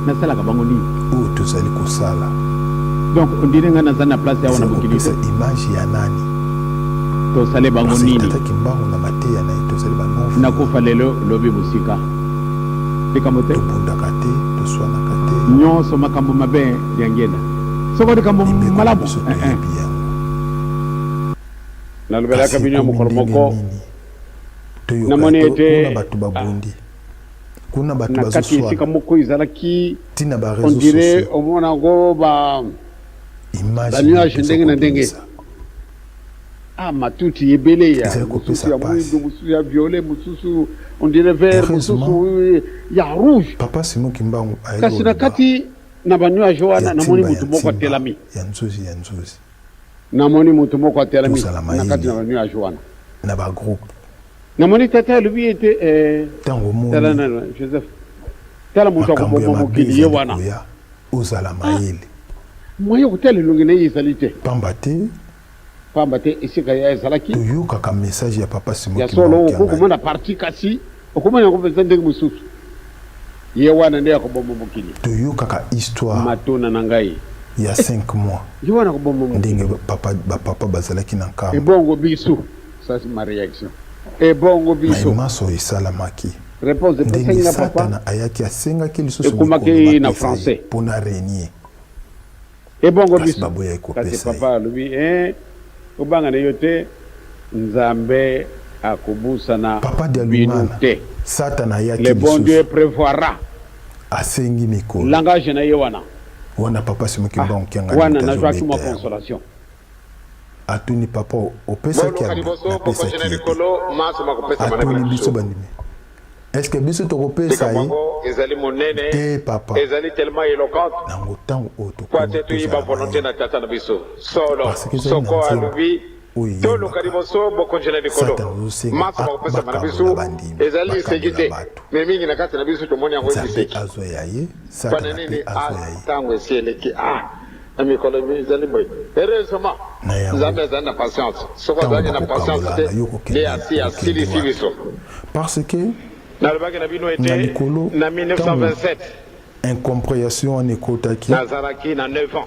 Speaker 5: Nasalaka bango nini?
Speaker 1: Oyo tozali kosala.
Speaker 5: Donc on dirait ngai naza na place awa na
Speaker 1: Ezali
Speaker 5: mokili te.
Speaker 1: kopesa image ya nani?
Speaker 5: Tosale bango
Speaker 1: Parce que
Speaker 5: nini?
Speaker 1: Tata Kimbangu na mateya na ye tozali ba non violent.
Speaker 5: Nakufa lelo lobi mosika. Likambo te.
Speaker 1: Tobundaka te, toswanaka te.
Speaker 5: Nyonso makambo mabe Diangienda. Soko likambo
Speaker 1: Mibeko na
Speaker 5: malamu
Speaker 1: biso
Speaker 5: eh eh.
Speaker 1: toyebi yango.
Speaker 2: Nalobelaka
Speaker 1: Kasi
Speaker 2: bino ya
Speaker 1: ekomi
Speaker 2: mokolo
Speaker 1: ndenge
Speaker 2: moko,
Speaker 1: nini toyoka
Speaker 2: namoni
Speaker 1: to
Speaker 2: ete
Speaker 1: kuna bato babundi, kuna bato
Speaker 2: na kati esika
Speaker 1: bazoswana
Speaker 2: moko ezalaki
Speaker 1: ti na ba
Speaker 2: on
Speaker 1: reseaux
Speaker 2: dirait
Speaker 1: sociaux.
Speaker 2: omona yango ba
Speaker 1: Image
Speaker 2: ba
Speaker 1: nini
Speaker 2: nuage
Speaker 1: toza
Speaker 2: ndenge na ndenge
Speaker 1: kobimisa?
Speaker 2: ah matuti ebele ya
Speaker 1: Ezali
Speaker 2: mosusu
Speaker 1: kopesa
Speaker 2: ya
Speaker 1: pasi.
Speaker 2: mwindu mosusu ya violet mosusu on dirait vert
Speaker 1: Heureusement,
Speaker 2: mosusu ya rouge
Speaker 1: Papa Simon Kimbangu ayaki
Speaker 2: kasi na
Speaker 1: koloba
Speaker 2: kati na ba nuage wana
Speaker 1: ya
Speaker 2: namoni
Speaker 1: timba ya
Speaker 2: motu moko
Speaker 1: timba,
Speaker 2: atelami
Speaker 1: ya nzuzi ya nzuzi.
Speaker 2: namoni motu moko atelami
Speaker 1: Tozala
Speaker 2: na kati na
Speaker 1: mayele
Speaker 2: ba nuage wana
Speaker 1: na ba groupe.
Speaker 2: Namoni tata alobi ete eh,
Speaker 1: Tango
Speaker 2: tala
Speaker 1: omoni
Speaker 2: nano Joseph, tala moto
Speaker 1: makambo ya
Speaker 2: akoboma
Speaker 1: mabe
Speaker 2: mokili ye
Speaker 1: ezali
Speaker 2: wana.
Speaker 1: koya, ozala
Speaker 2: Ah,
Speaker 1: mayele.
Speaker 2: moyen ya kotala elongi na ye ezali te,
Speaker 1: Pamba te
Speaker 2: pamba te esika ye azalaki
Speaker 1: toyokaka message ya papa Simon
Speaker 2: ya solo,
Speaker 1: Kimbangu
Speaker 2: okoki
Speaker 1: Kiangani.
Speaker 2: komona parti kasi okomona yango mpenza ndenge mosusu. Ye wana nde akoboma mokili.
Speaker 1: Toyokaka histoire
Speaker 2: Matuna na ngai.
Speaker 1: ya 5 mois
Speaker 2: Ye wana akoboma mokili.
Speaker 1: ndenge papa ba papa bazalaki na nkamba.
Speaker 2: Ebongo biso? Ça c'est ma réaction. Ebongo
Speaker 1: Maye
Speaker 2: biso?
Speaker 1: manso esalamaki
Speaker 2: Réponse epesaki
Speaker 1: ndenge
Speaker 2: nga papa
Speaker 1: Satana ayaki asengaki lisusu mikolo
Speaker 2: ekomaki na
Speaker 1: bapesa ye
Speaker 2: français.
Speaker 1: pona regner.
Speaker 2: Ebongo
Speaker 1: Kasi
Speaker 2: biso?
Speaker 1: baboyaki
Speaker 2: Kasi
Speaker 1: kopesa ye.
Speaker 2: papa alobi eh, kobanga na yo te, Nzambe akobusana
Speaker 1: Papa
Speaker 2: bino
Speaker 1: Dialungana,
Speaker 2: te.
Speaker 1: Satana ayaki
Speaker 2: Le bon Dieu
Speaker 1: lisusu
Speaker 2: prevoira.
Speaker 1: asengi mikolo.
Speaker 2: Langage na ye wana.
Speaker 1: Wana papa Simon
Speaker 2: Ah,
Speaker 1: Kimbangu Kiangani
Speaker 2: wana
Speaker 1: moto
Speaker 2: nazwaki mwa
Speaker 1: azobeta yango.
Speaker 2: consolation.
Speaker 1: Atuni papa opesaki
Speaker 3: Boluka
Speaker 1: yango?
Speaker 3: liboso bokonzi
Speaker 1: Napesaki
Speaker 3: na
Speaker 1: ye te.
Speaker 3: likolo, manso makopesama na
Speaker 1: Atuni biso
Speaker 3: biso.
Speaker 1: bandimi est ce que biso tokopesa
Speaker 3: Likambo
Speaker 1: ye?
Speaker 3: yango ezali monene,
Speaker 1: Te papa.
Speaker 3: ezali tellement eloquente
Speaker 1: Nango ntango oyo
Speaker 3: mpo
Speaker 1: tokomi
Speaker 3: ate toyiba
Speaker 1: tozala
Speaker 3: volonte
Speaker 1: mayele
Speaker 3: na Tata na biso. Solo,
Speaker 1: parce que ezali na
Speaker 3: soko
Speaker 1: nzembo
Speaker 3: alobi
Speaker 1: oyo
Speaker 3: toluka
Speaker 1: eyembaka
Speaker 3: liboso bokonzi na likolo,
Speaker 1: Satana azosenga
Speaker 3: manso
Speaker 1: a-
Speaker 3: makopesama na
Speaker 1: bakabola
Speaker 3: biso,
Speaker 1: bandimi,
Speaker 3: ezali liseki
Speaker 1: bakabola
Speaker 3: te,
Speaker 1: bato.
Speaker 3: me mingi na kati na biso tomoni yango
Speaker 1: Nzambe
Speaker 3: liseki.
Speaker 1: azwa ya ye,
Speaker 3: Mpo na
Speaker 1: Satana mpe
Speaker 3: nini?
Speaker 1: azwa
Speaker 3: Ah,
Speaker 1: ya ye.
Speaker 3: ntango esi eleki. Ah, na mikolo ezali boye. Heureusement,
Speaker 1: Na yango,
Speaker 3: Nzambe azali na patience. Soki
Speaker 1: ntango
Speaker 3: azalaki na patience
Speaker 1: bakokabolana,
Speaker 3: te,
Speaker 1: yo
Speaker 3: nde
Speaker 1: kokende
Speaker 3: asi
Speaker 1: okende
Speaker 3: asilisi
Speaker 1: wapi?
Speaker 3: biso.
Speaker 1: Parce que
Speaker 3: Nalobaki na bino
Speaker 1: na
Speaker 3: ete
Speaker 1: likolo
Speaker 3: na
Speaker 1: ntango
Speaker 3: 1927
Speaker 1: incomprehension wana ekotaki
Speaker 3: nazalaki na 9 ans.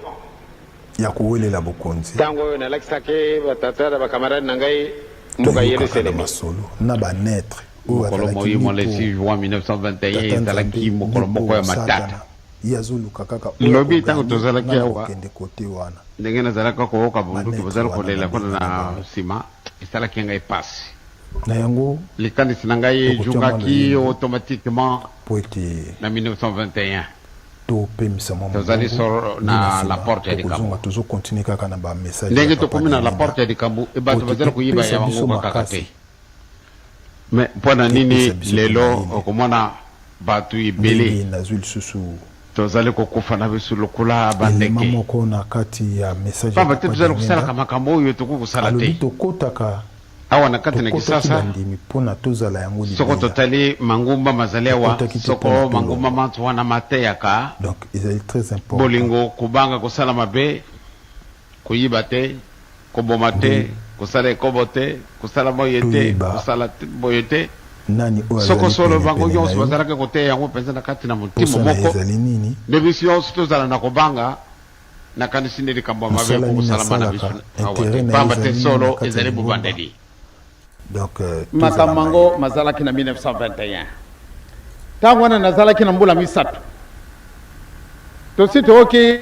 Speaker 1: ya kowelela bokonzi,
Speaker 3: Ntango oyo nalakisaki batata na bakamarade na ngai mboka
Speaker 1: toyokaka na
Speaker 3: Yelusalemi.
Speaker 1: masolo na banetre oyo
Speaker 2: Mokolo
Speaker 1: azalaki
Speaker 2: moyi
Speaker 1: ni
Speaker 2: mwa le
Speaker 1: po
Speaker 2: 6 juin 1921
Speaker 1: tata Nzambe
Speaker 2: ezalaki
Speaker 1: ni
Speaker 2: mokolo
Speaker 1: po
Speaker 2: moko ya matata.
Speaker 1: Satana. Ye azoluka kaka oyo
Speaker 2: Lobi ntango
Speaker 1: akoganye,
Speaker 2: tozalaki
Speaker 1: nga
Speaker 2: awa,
Speaker 1: nakokende kote wana.
Speaker 2: ndenge nazalaka koyoka bonduki
Speaker 1: Banetre
Speaker 2: bozali
Speaker 1: wana
Speaker 2: kolela kuna
Speaker 1: babenga na
Speaker 2: na
Speaker 1: bango.
Speaker 2: nsima, esalaki ngai mpasi.
Speaker 1: Na yango
Speaker 2: Likanisi na ngai
Speaker 1: tokotia mwa
Speaker 2: ejungaki
Speaker 1: loyembo
Speaker 2: automatiquement
Speaker 1: mpo ete
Speaker 2: na 1921.
Speaker 1: topemisa mwa
Speaker 2: Tozali
Speaker 1: mongongo
Speaker 2: sor
Speaker 1: nde na
Speaker 2: na la
Speaker 1: nsima
Speaker 2: porte ya
Speaker 1: tokozonga
Speaker 2: likambo.
Speaker 1: tozokontinue kaka na bamessage ya
Speaker 2: Ndenge
Speaker 1: papa
Speaker 2: tokomi na la
Speaker 1: Diangienda
Speaker 2: porte ya likambo,
Speaker 1: mpo
Speaker 2: bato
Speaker 1: ete
Speaker 2: bazali koyiba
Speaker 1: epesa
Speaker 2: ya
Speaker 1: biso
Speaker 2: bango kaka
Speaker 1: makasi
Speaker 2: te. Me mpo na nini
Speaker 1: epesa biso mpe
Speaker 2: lelo
Speaker 1: mayele
Speaker 2: okomona bato ebele
Speaker 1: ndenge nazwi lisusu
Speaker 2: tozali kokufa na biso lokola
Speaker 1: elema
Speaker 2: bandeke,
Speaker 1: moko na kati ya message ya
Speaker 2: pamba te
Speaker 1: papa
Speaker 2: tozali
Speaker 1: Diangienda
Speaker 2: kosalaka makambo oyo tokoki kosala
Speaker 1: alobi
Speaker 2: te
Speaker 1: tokotaka
Speaker 2: awa na kati na
Speaker 1: tokotaki
Speaker 2: Kisasa.
Speaker 1: bandimi mpona tozala yango
Speaker 2: Soko
Speaker 1: libela
Speaker 2: totali mangumba mazali awa,
Speaker 1: tokotaki te
Speaker 2: soko
Speaker 1: mpona
Speaker 2: mangumba
Speaker 1: tolongwa
Speaker 2: manso wana mateyaka
Speaker 1: donc ezali très important
Speaker 2: bolingo, kobanga kosala mabe, koyiba te, koboma te,
Speaker 1: nde
Speaker 2: kosala ekobo te, kosala boye te,
Speaker 1: toyeba
Speaker 2: kosala boye te.
Speaker 1: Nani oyo
Speaker 2: Soko
Speaker 1: azali
Speaker 2: solo bango
Speaker 1: penepene na
Speaker 2: nyonso
Speaker 1: yo?
Speaker 2: bazalaki koteya yango mpenza na kati na motindo
Speaker 1: Mposa na ye
Speaker 2: moko,
Speaker 1: ezali nini?
Speaker 2: nde biso nyonso tozala na kobanga, nakanisi nde likambo ya mabe
Speaker 1: Mosala
Speaker 2: ekoki
Speaker 1: nini
Speaker 2: kosalama na biso
Speaker 1: asalaka?
Speaker 2: awa te,
Speaker 1: Interet na ye
Speaker 2: mpamba te
Speaker 1: ezali nini na
Speaker 2: solo
Speaker 1: kati ya
Speaker 2: ezali
Speaker 1: lingomba?
Speaker 2: bobandeli.
Speaker 1: Donc tozala
Speaker 3: Makambo
Speaker 1: mayele.
Speaker 3: yango mazalaki na 1921. Ntango wana nazalaki na mbula misato. Tosi toyoki.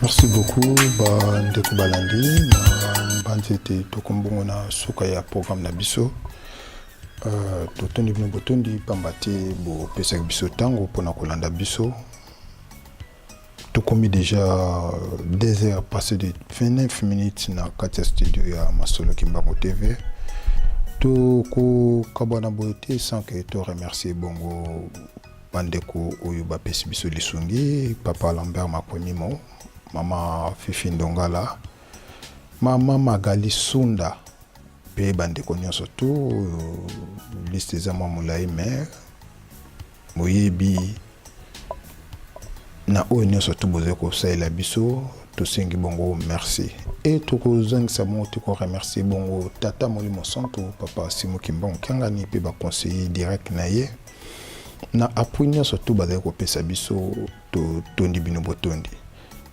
Speaker 1: Merci beaucoup ba ndeko balandi na mbanzi ete tokomi bongo na suka ya programme na biso. Uh, totondi bino botondi pamba te bopesaki biso ntango mpona kolanda biso. Tokomi deja 2 heures passé de 29 minutes na kati ya studio ya Masolo Kimbangu TV. Tokokabwana boye te sans que to remercier bongo bandeko oyo bapesi biso lisungi, papa Lambert Makonimo, mama Fifi Ndongala, mama Magali Sunda mpe bandeko nyonso tu. Liste eza mwa molai mais boyebi na oyo nyonso tu bozali kosalela biso, tosengi bongo merci e tokozangisa bongo te koremercier bongo tata Molimo Santo, papa Simon Kimbangu Kiangani mpe baconseiller direct na ye na appui nyonso tu bazali kopesa biso. Totondi bino botondi.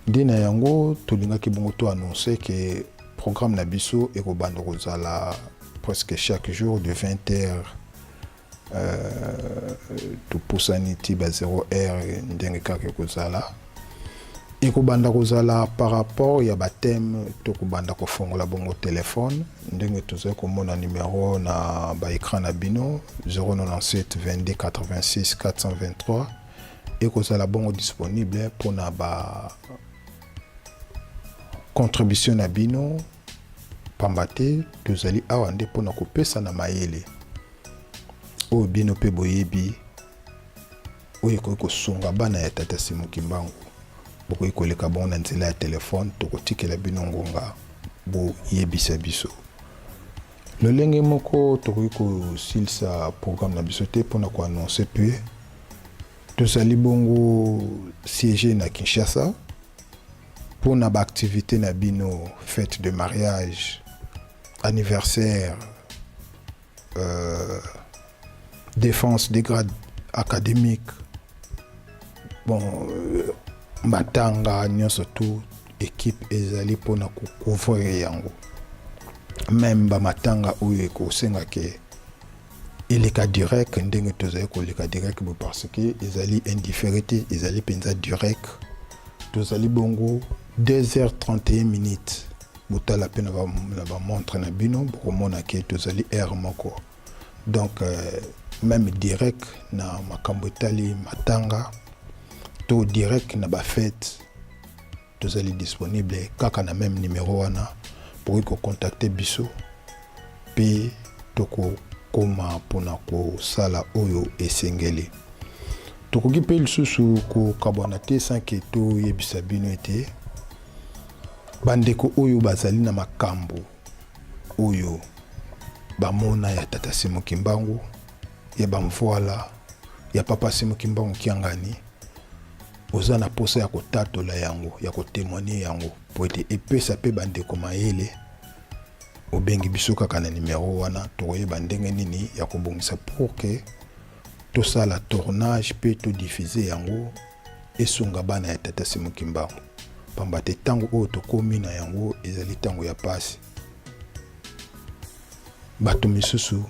Speaker 1: Nde na yango tolingaki bongo to annoncer ke programme na biso ekobanda kozala presque chaque jour de 20 heures euh, topusani ti ba 0 heure ndenge kaka ekozala ekobanda kozala par rapport ya bathème. Tokobanda kofongola bongo telefone ndenge tozali komona numero na baécran na bino, 097 22 86 423, ekozala bongo disponible mpona ba contribution na bino, pamba te tozali awa nde mpona kopesa na mayele oyo bino mpe boyebi oyo ekoki kosunga bana ya tata Simon Kimbangu. Bokoki koleka bongo na nzela ya telefone, tokotikela bino ngonga boyebisa biso. Lolenge moko tokoki kosilisa programme na biso te mpona koannonce mpe tozali bongo siège na Kinshasa mpona baactivité na bino, fête de mariage, anniversaire, défense des grades académiques, bon, matanga nyonso tu, équipe ezali mpona kocouvrir yango. Même bamatanga oyo ekosenga ke eleka direct ndenge tozali koleka direct bo, parce que ezali indifféré te, ezali mpenza direct. Tozali bongo 2h31 minutes. Botala mpe na bamontre na bino, bokomona ke tozali heure moko. Donc même direct na makambo etali matanga to direct na bafete, tozali disponible kaka na même numéro wana. Bokoki kocontacte biso mpe tokokoma mpona kosala oyo esengeli. Tokoki mpe lisusu kokabwana te sans ke toyebisa bino ete bandeko oyo bazali na makambo oyo bamona ya tata Simon Kimbangu, ya bamvoala ya papa Simon Kimbangu Kiangani, oza na posa ya kotatola yango, ya kotémoigner yango po ete epesa mpe bandeko mayele, obengi biso kaka na numero wana. Tokoyeba ndenge nini ya kobongisa pour ke tosala tournage mpe todiffuser yango, esunga bana ya tata Simon Kimbangu, pamba te ntango oyo tokómi na yango ezali ntango ya pasi. Bato misusu,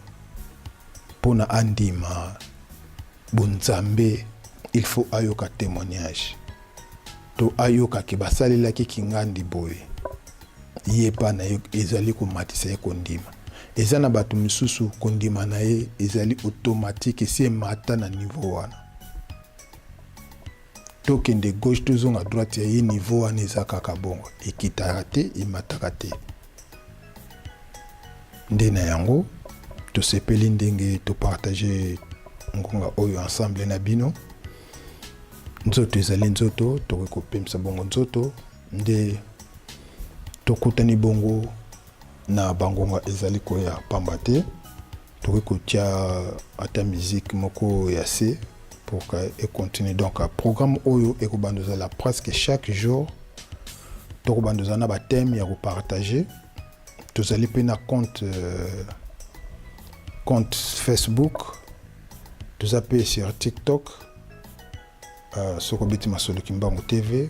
Speaker 1: mpona andima bonzambe, il faut ayoka témoignage to ayokaki basalelaki kingandi boye, ye mpa na ye ezali komatisa ye kondima. Eza na bato misusu kondima na ye ezali automatique, esi emata na niveau wana. Tokende gauche, tozonga droite, ya ye niveau wana eza kaka bongo, ekitaka te, emataka te. Nde na yango tosepeli ndenge topartage ngonga oyo ensemble na bino. Nzoto ezali nzoto, tokoki kopemisa bongo nzoto. Nde tokutani bongo na bangonga ezali koya, pamba te tokoki kotia ata musique moko ya se pour que econtinue. Donc programme oyo ekobanda ozala presque chaque jour, tokobanda ozala na bathème ya kopartage. Tozali mpe na compte Facebook, toza mpe sur TikTok. Soki obeti Masolo Kimbangu TV,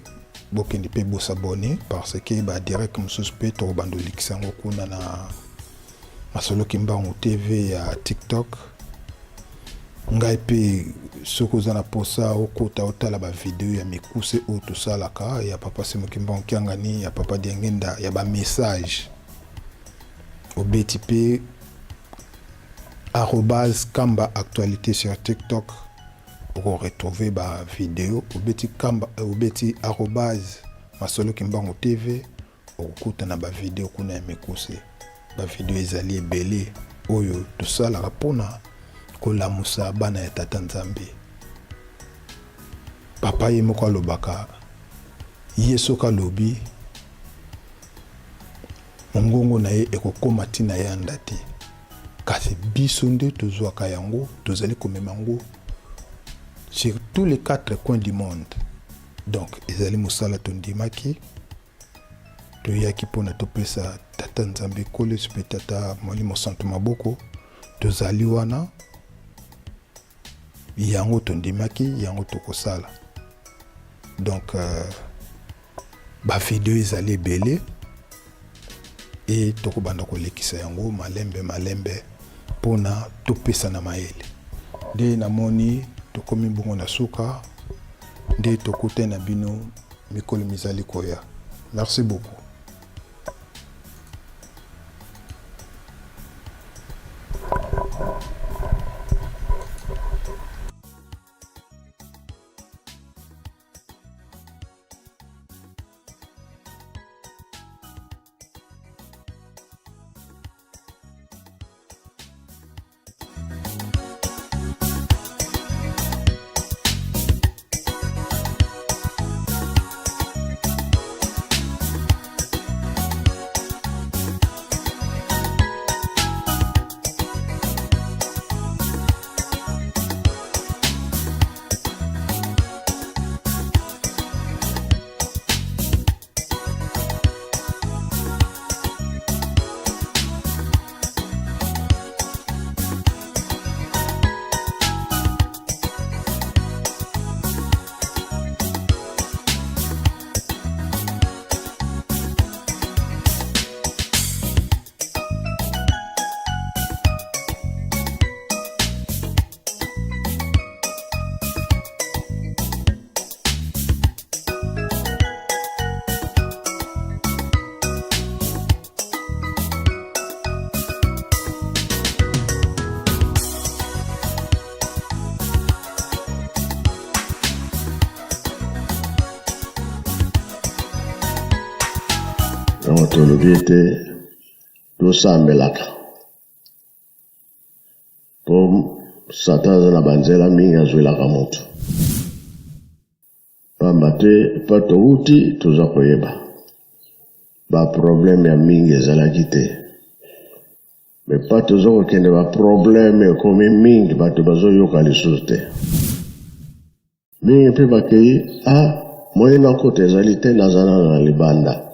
Speaker 1: bokende mpe bosabone, parce que badirect mosusu mpe tokobanda olikisa yango kuna na Masolo Kimbangu TV ya TikTok. Ngai mpe soki oza na posa okota otala ba video ya mikuse oyo tosalaka ya papa Simo Kimbangu Kiangani, ya papa Diangenda, ya ba message, obeti mpe arobase Kamba Actualité sur TikTok, oko retrouver ba video. Obeti Kamba, obeti arobase Masolo Kimbangu TV, okokuta na ba video kuna ya mikuse. Ba video ezali ebele oyo tosalaka mpona kolamusa bana ya Tata Nzambe. Papa ye moko alobaka, ye soki alobi mongongo na ye ekokoma ntina yanda te, kasi biso nde tozwaka yango, tozali komema yango sur tous les quatre coins du monde. Donc ezali mosala tondimaki, toyaki mpona topesa Tata Nzambe Nkolo Yesu mpe Tata Molimo Santu maboko. Tozali wana, yango tondimaki, yango tokosala. Donc ba video ezali ebele e tokobanda kolekisa yango malembe malembe mpona topesana mayele. Nde namoni tokomi bongo na suka, nde tokutani na bino mikolo mizali koya. Merci beaucoup.
Speaker 4: Yango tolobi ete tosambelaka mpo Satan aza na banzela mingi azwelaka moto, pamba te epa towuti toza koyeba ba problème ya mingi ezalaki te, me pa toza kokende ba problème ekomi mingi, bato bazoyoka lisusu te. Mingi mpe bakei, a ah, moye nakota ezali te, nazala na libanda.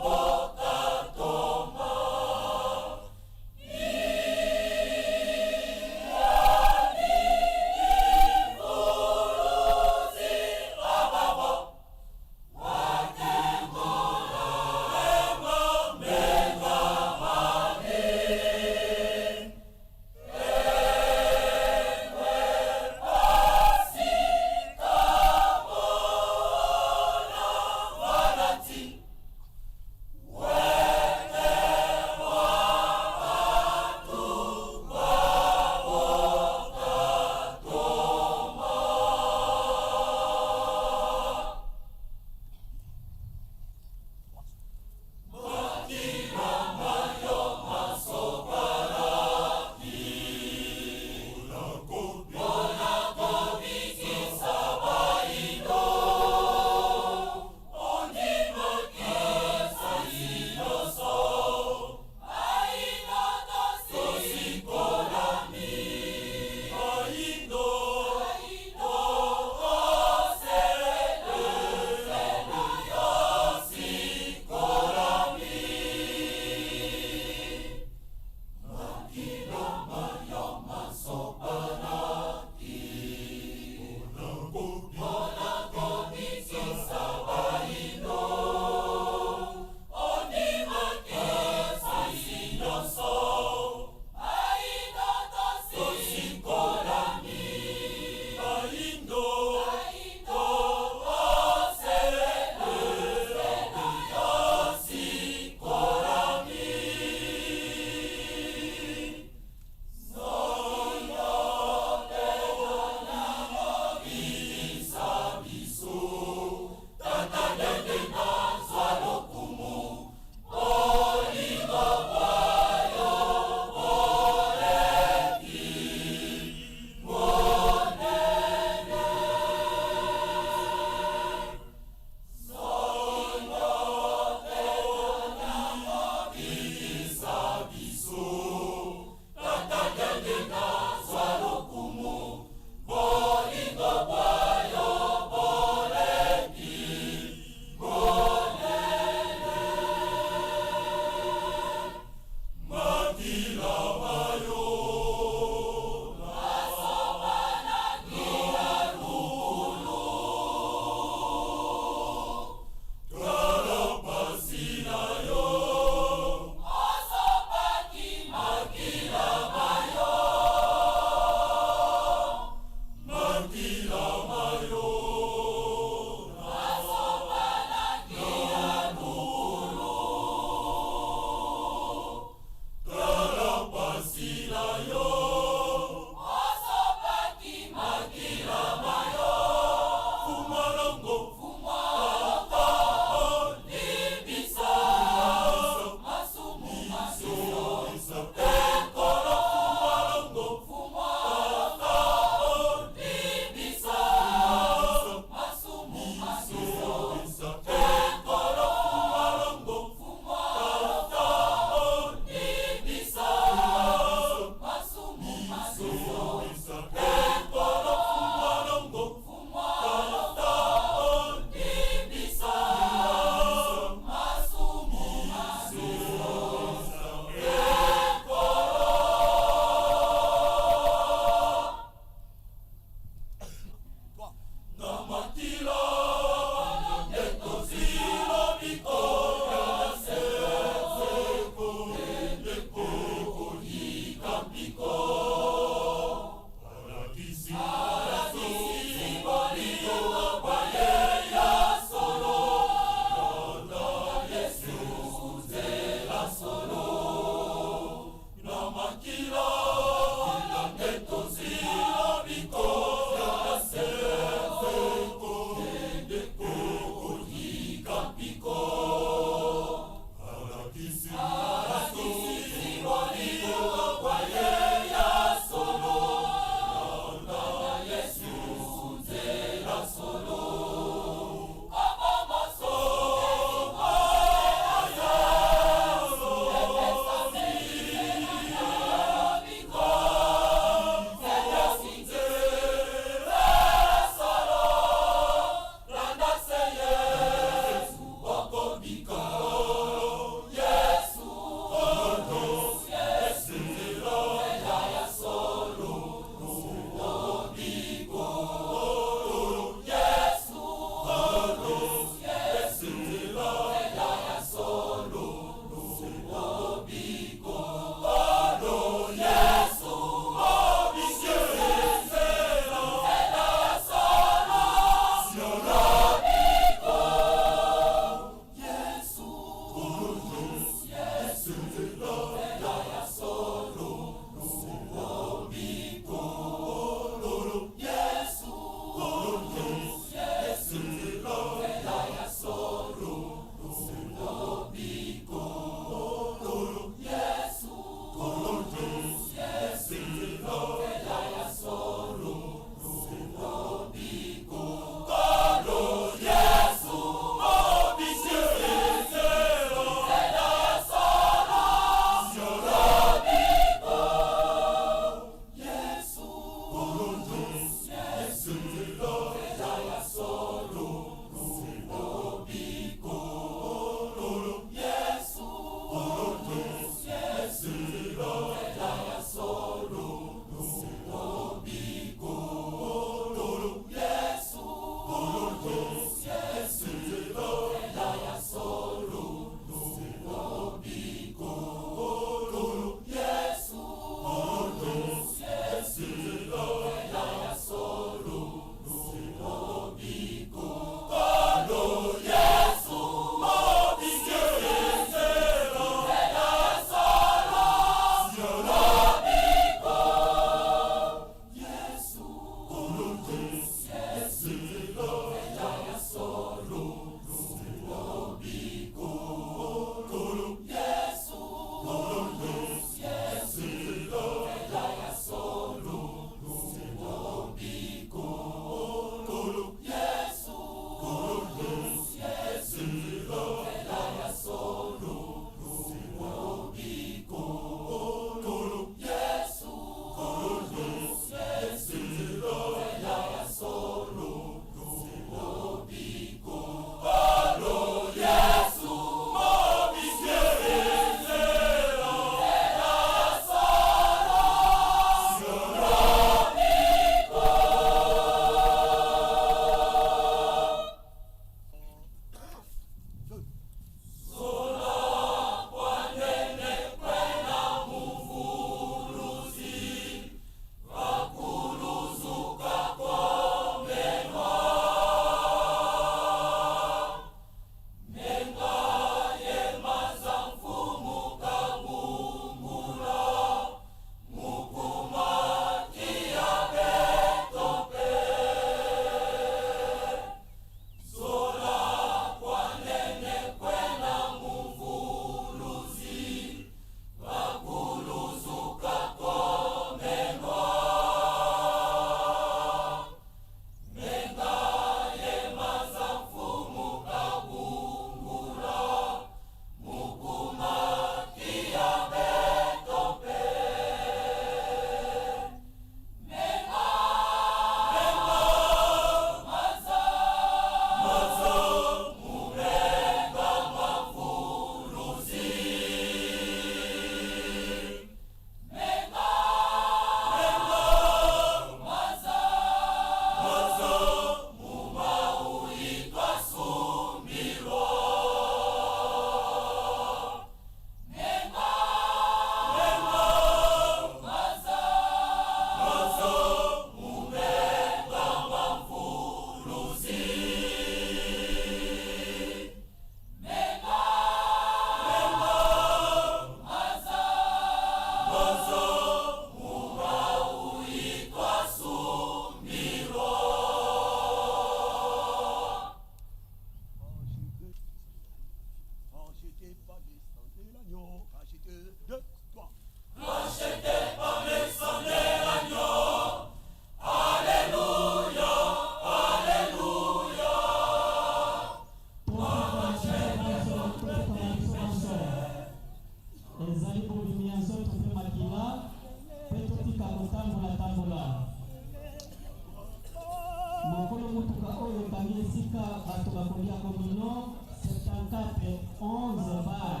Speaker 7: Esika bato bakolia komino 74 11 bar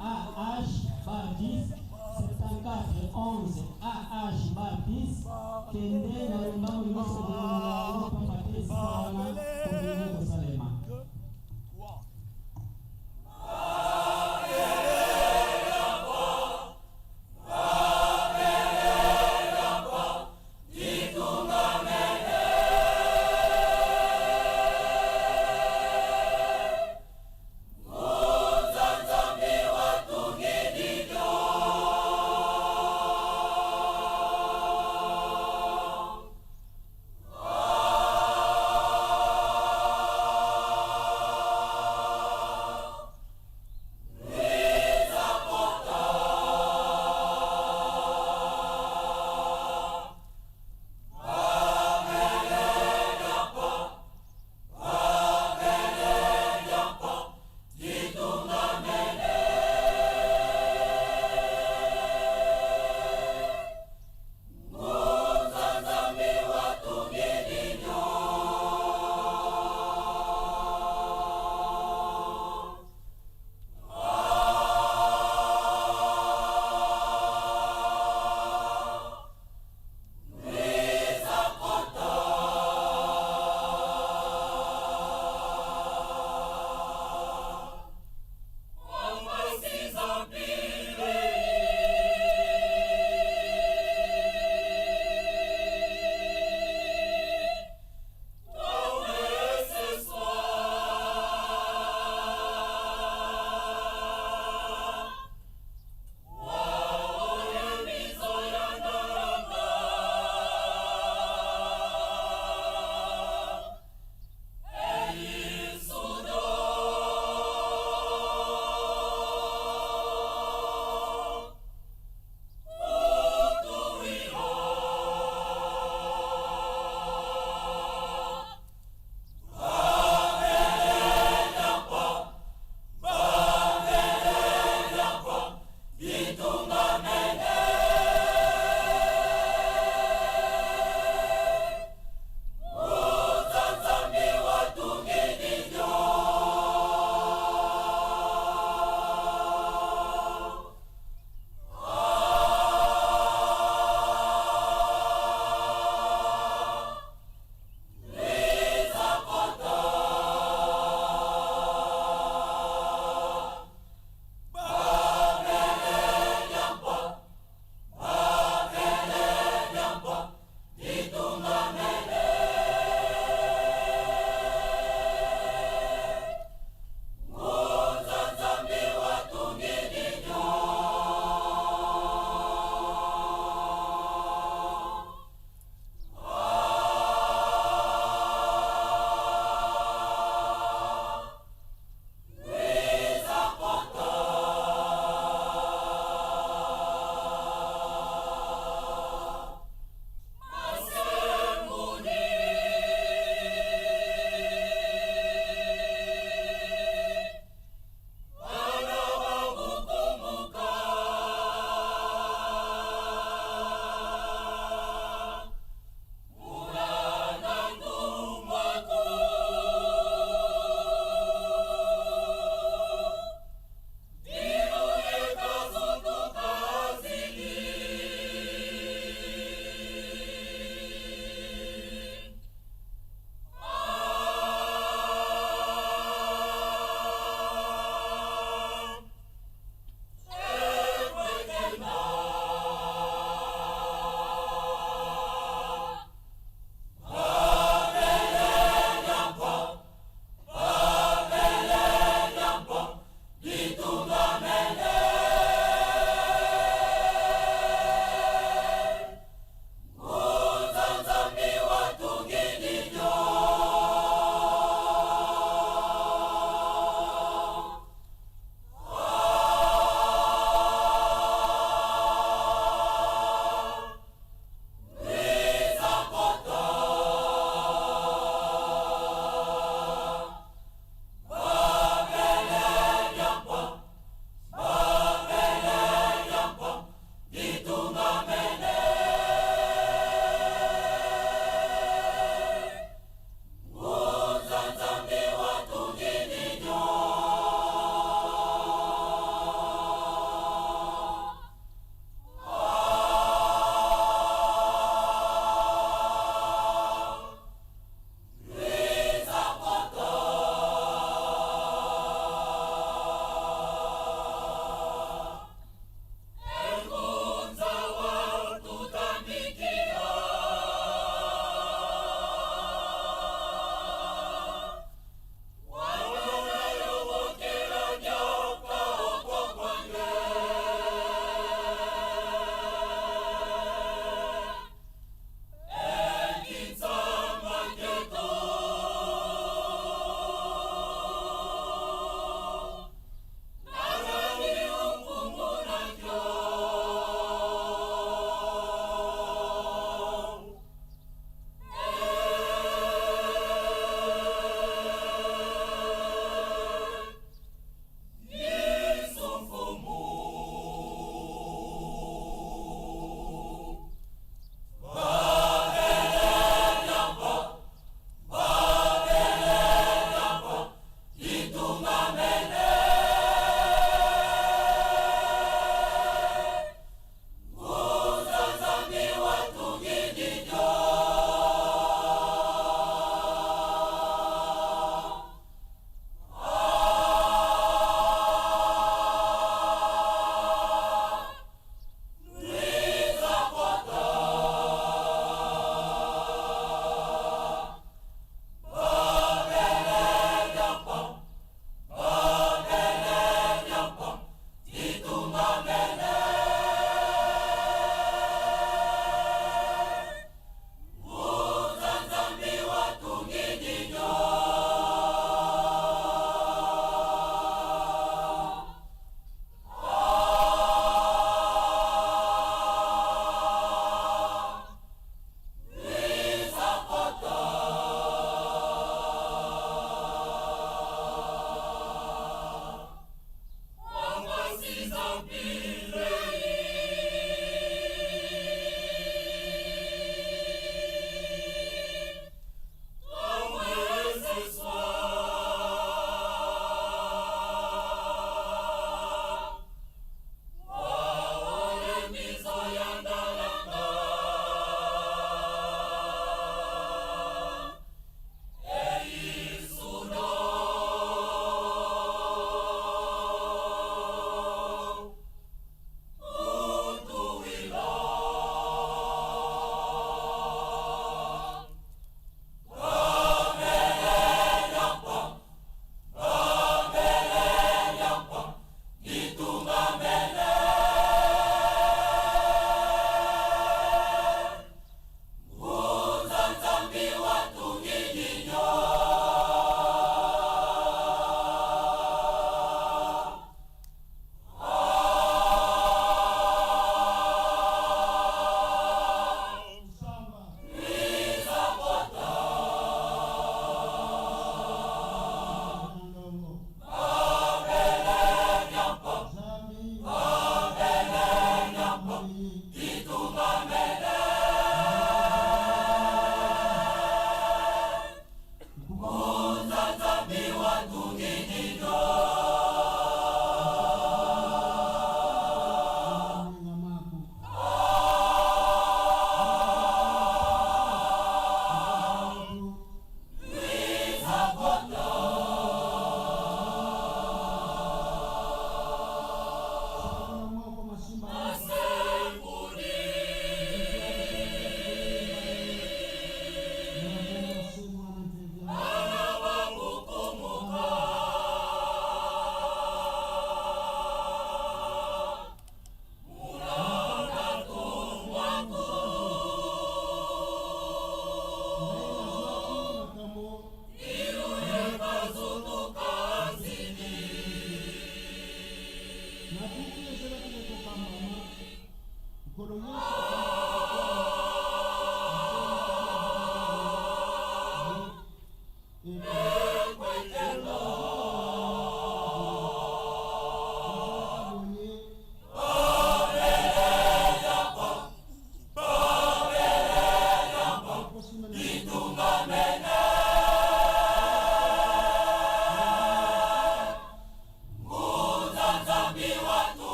Speaker 7: AH bar 10 74 11 AH bar 10 kende na lombango nyonso kolongola yango pamba te esika wana komino ekosalema.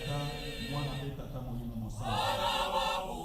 Speaker 7: Tata, Mwana mpe Tata Molimo Mosantu.